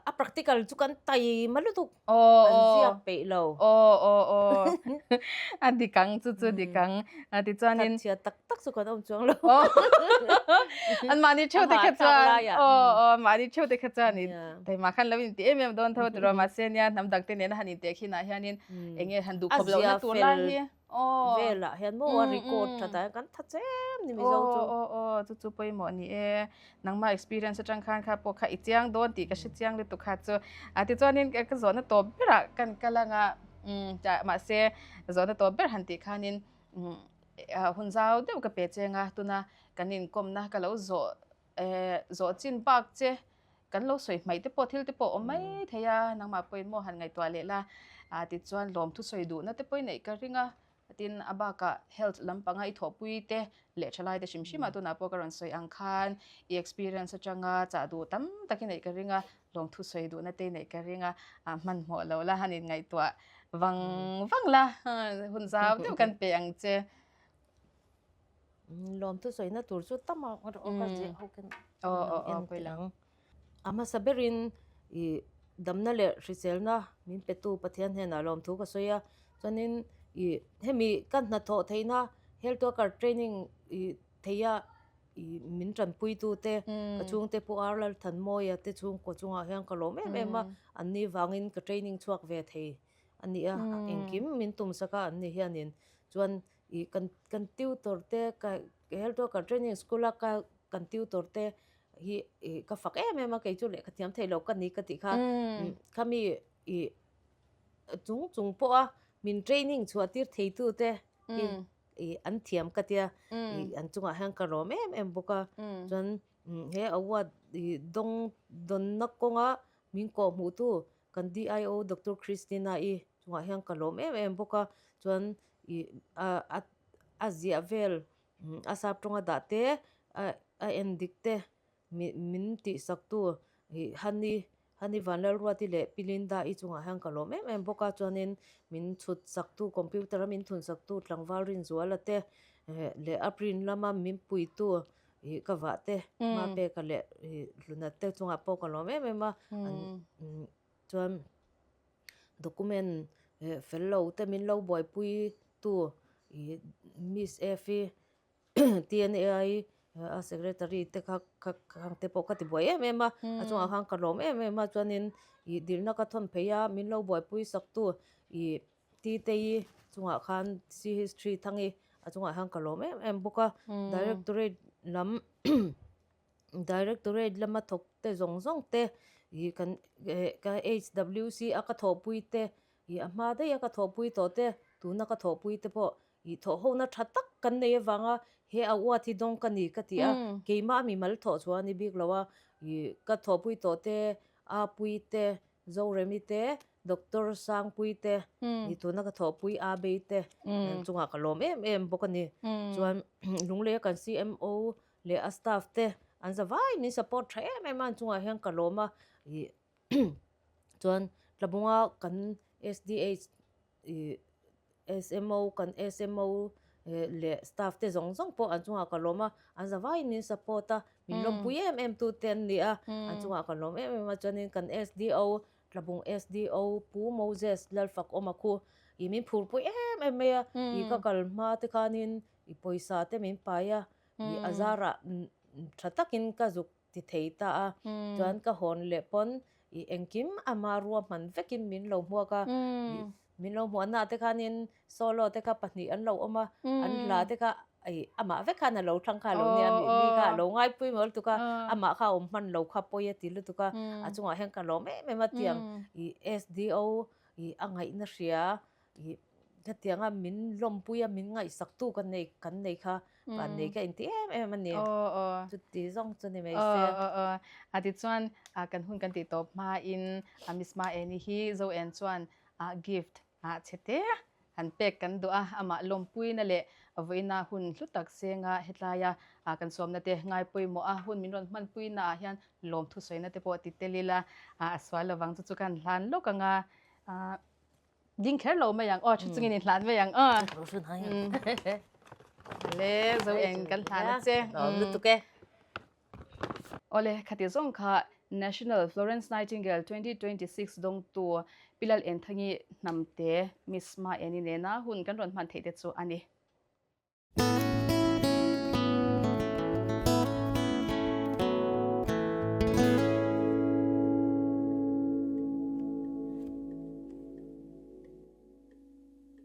S2: a practical chu kan taima lutuk kan ziak peih lo.
S1: Aw aw aw a dik ang chu chu dik ang tichuanin.
S2: That chhia tak tak chu kan awm chuang lo.
S1: An mahni theuh te kha chuan aw aw mahni theuh te kha chuan in taima khan lo inti em em dawn tho tiraw mahse nia hnam dang te nena han inteh khin ah hianin enge han duh khawp lohna tur lai hi
S2: aw velah hian maw a record that ah hian kan tha chem ni Mizo chu.
S1: Aw aw chu chu pawimawh ni e nangmah experience atang khan kha pawh kha i chiang dawn tih ka hre chiang lutuk kha chu a tichuanin ka zawhna tawp berah kan kal anga mahse zawhna tawp ber han tih khanin hun zau deuh ka pe cheng a tuna kan inkawmna ka lo zawh zawh chin bak che kan lo sawi hmaih te pawh thil te pawh awm mai thei a nangmah pawhin maw han ngaihtuah leh la tichuan lawmthu sawi duhna te pawhin neih ka ring a tin a bakah health lampanga i thawhpui te leh thalai te hrim hrim ah tunah pawh ka rawn sawi ang khan i experience atanga chah duh tam takin neih ka ring a lawmthu sawi duhna te neih ka ring a hmanhmawh lo la han inngaihtuah vang vang la hun zau deuh kan pe ang che.
S2: Lawmthu sawina tur chu tam a ka ziah ho khan en teh ang. A hmasa berin i damna leh hriselna min petu Pathian hnenah lawmthu ka sawi a, chuanin i hemi ka hnathawh theihna health worker training i theia i min tanpuitute ka chhungte Pu Ar Lalthanmawia te chhungkaw chungah hian ka lawm em em a, anni vangin ka training chhuak ve thei a ni a, engkim min tumsak a anni hianin chuan i kan kan tutor te ka health worker training school a ka kan tutor te hi i ka fak em em a kei chu lehkha thiam theih loh ka ni ka tih kha khami i chung chung pawh a min training chhuah tir thei tu te hi i an thiam ka tia i an chungah hian ka rawm em em bawk a chuan he award i dawng dawnna kawnga min kawh hmuh tu Kan DIO Doctor Christina-i chungah hian ka lawm em em bawk a, chuan ih a a ziah vel a sap tawnga dah te a en dik te min tihsak tu ih Honey Honey Vanlalruati leh Pi Linda-i chungah hian ka lawm em em bawk a, chuanin min chhut sak tu computer a min thun sak tu Tlangval Rinzuala te leh a print lama min pui tu ih ka vah te hma peka leh ih hluna te chungah pawh ka lawm em em a an chuan document eh fel lo te min lo buaipui tu ih miss F i T N A I a secretary te kha kha khang te pawh ka ti buai em em a a chungah khan ka lawm em em a chuanin ih dilna ka thawn phei a min lo buaipui sak tu ih Titei chungah khan CH3 Thangi a chungah hian ka lawm em em bawk a, Directorate lam Directorate lama thawk te zawng zawng te ih kan ka HWC a ka thawhpui te ih a hma daih a ka thawhpui tawh te tuna ka thawhpui te pawh ih thawh hona tha tak kan nei avanga he a uat hi dawng ka ni ka ti a, keimah mi mal thawh chhuah a ni bik lo a, ih ka thawhpui tawh te a pui te Zoremi te Doctor Sangpui te ni tuna ka thawhpui Abei te chungah ka lawm em em bawk a ni. Chuan Lungleia kan CMO leh a staff te an za vai min support tha em em a an chungah hian ka lawm a. Chuan Tlabunga kan SDH ih SMO kan SMO leh staff te zawng zawng pawh an chungah ka lawm a, an za vaiin min support a, min lawmpui em em tu te an ni a, an chungah ka lawm em em a, chuanin kan SDO. Tlabung SDO Pu Moses Lalfakawma khu i min phurpui em em mai a, i ka kal hma te khanin i pawisa te min pai a, i a zarah tha takin ka zuk ti thei ta a, chuan ka hawn leh pawn i engkim ama ruahman vekin min lo hmuak a, min lo hmuah naah te khanin solo te kha pahnih an lo awm a, an hla te kha i amah vek khan a lo thlang kha a lo nia, mi kha a lo ngaipui maw lutuk a, amah kha a awm hman lo kha pawi a ti lutuk a, a chungah hian ka lawm em em a tiang i SDO i a ngaihna hria i hetianga min lawmpui a min ngaihsaktu ka nei kan nei kha van nei ka inti em em a ni. Chuti zawng chu ni mai se.
S1: A tichuan kan hun kan tih tawp hmain Miss Maeni hi Zoen chuan gift chhe te han pek kan duh a, amah lawmpuina leh vawiina hun hlu tak senga hetlaia kan sawmna te ngai pawimawh a hun min rawn hmanpuina ah hian lawmthu sawina te pawh ti tel ila a sual lovang chu chu kan hlan lawk anga Ding kher lo mai ang aw, thu chungin in hlan mai ang aw. Le zo eng kan hlan a che.
S2: Lutuk e.
S1: Awle, khati zawng kha National Florence Nightingale 2026 dawngtu Pilal Enthangi Hnamte Miss Maeni nena hun kan rawn hman theih te chu a ni.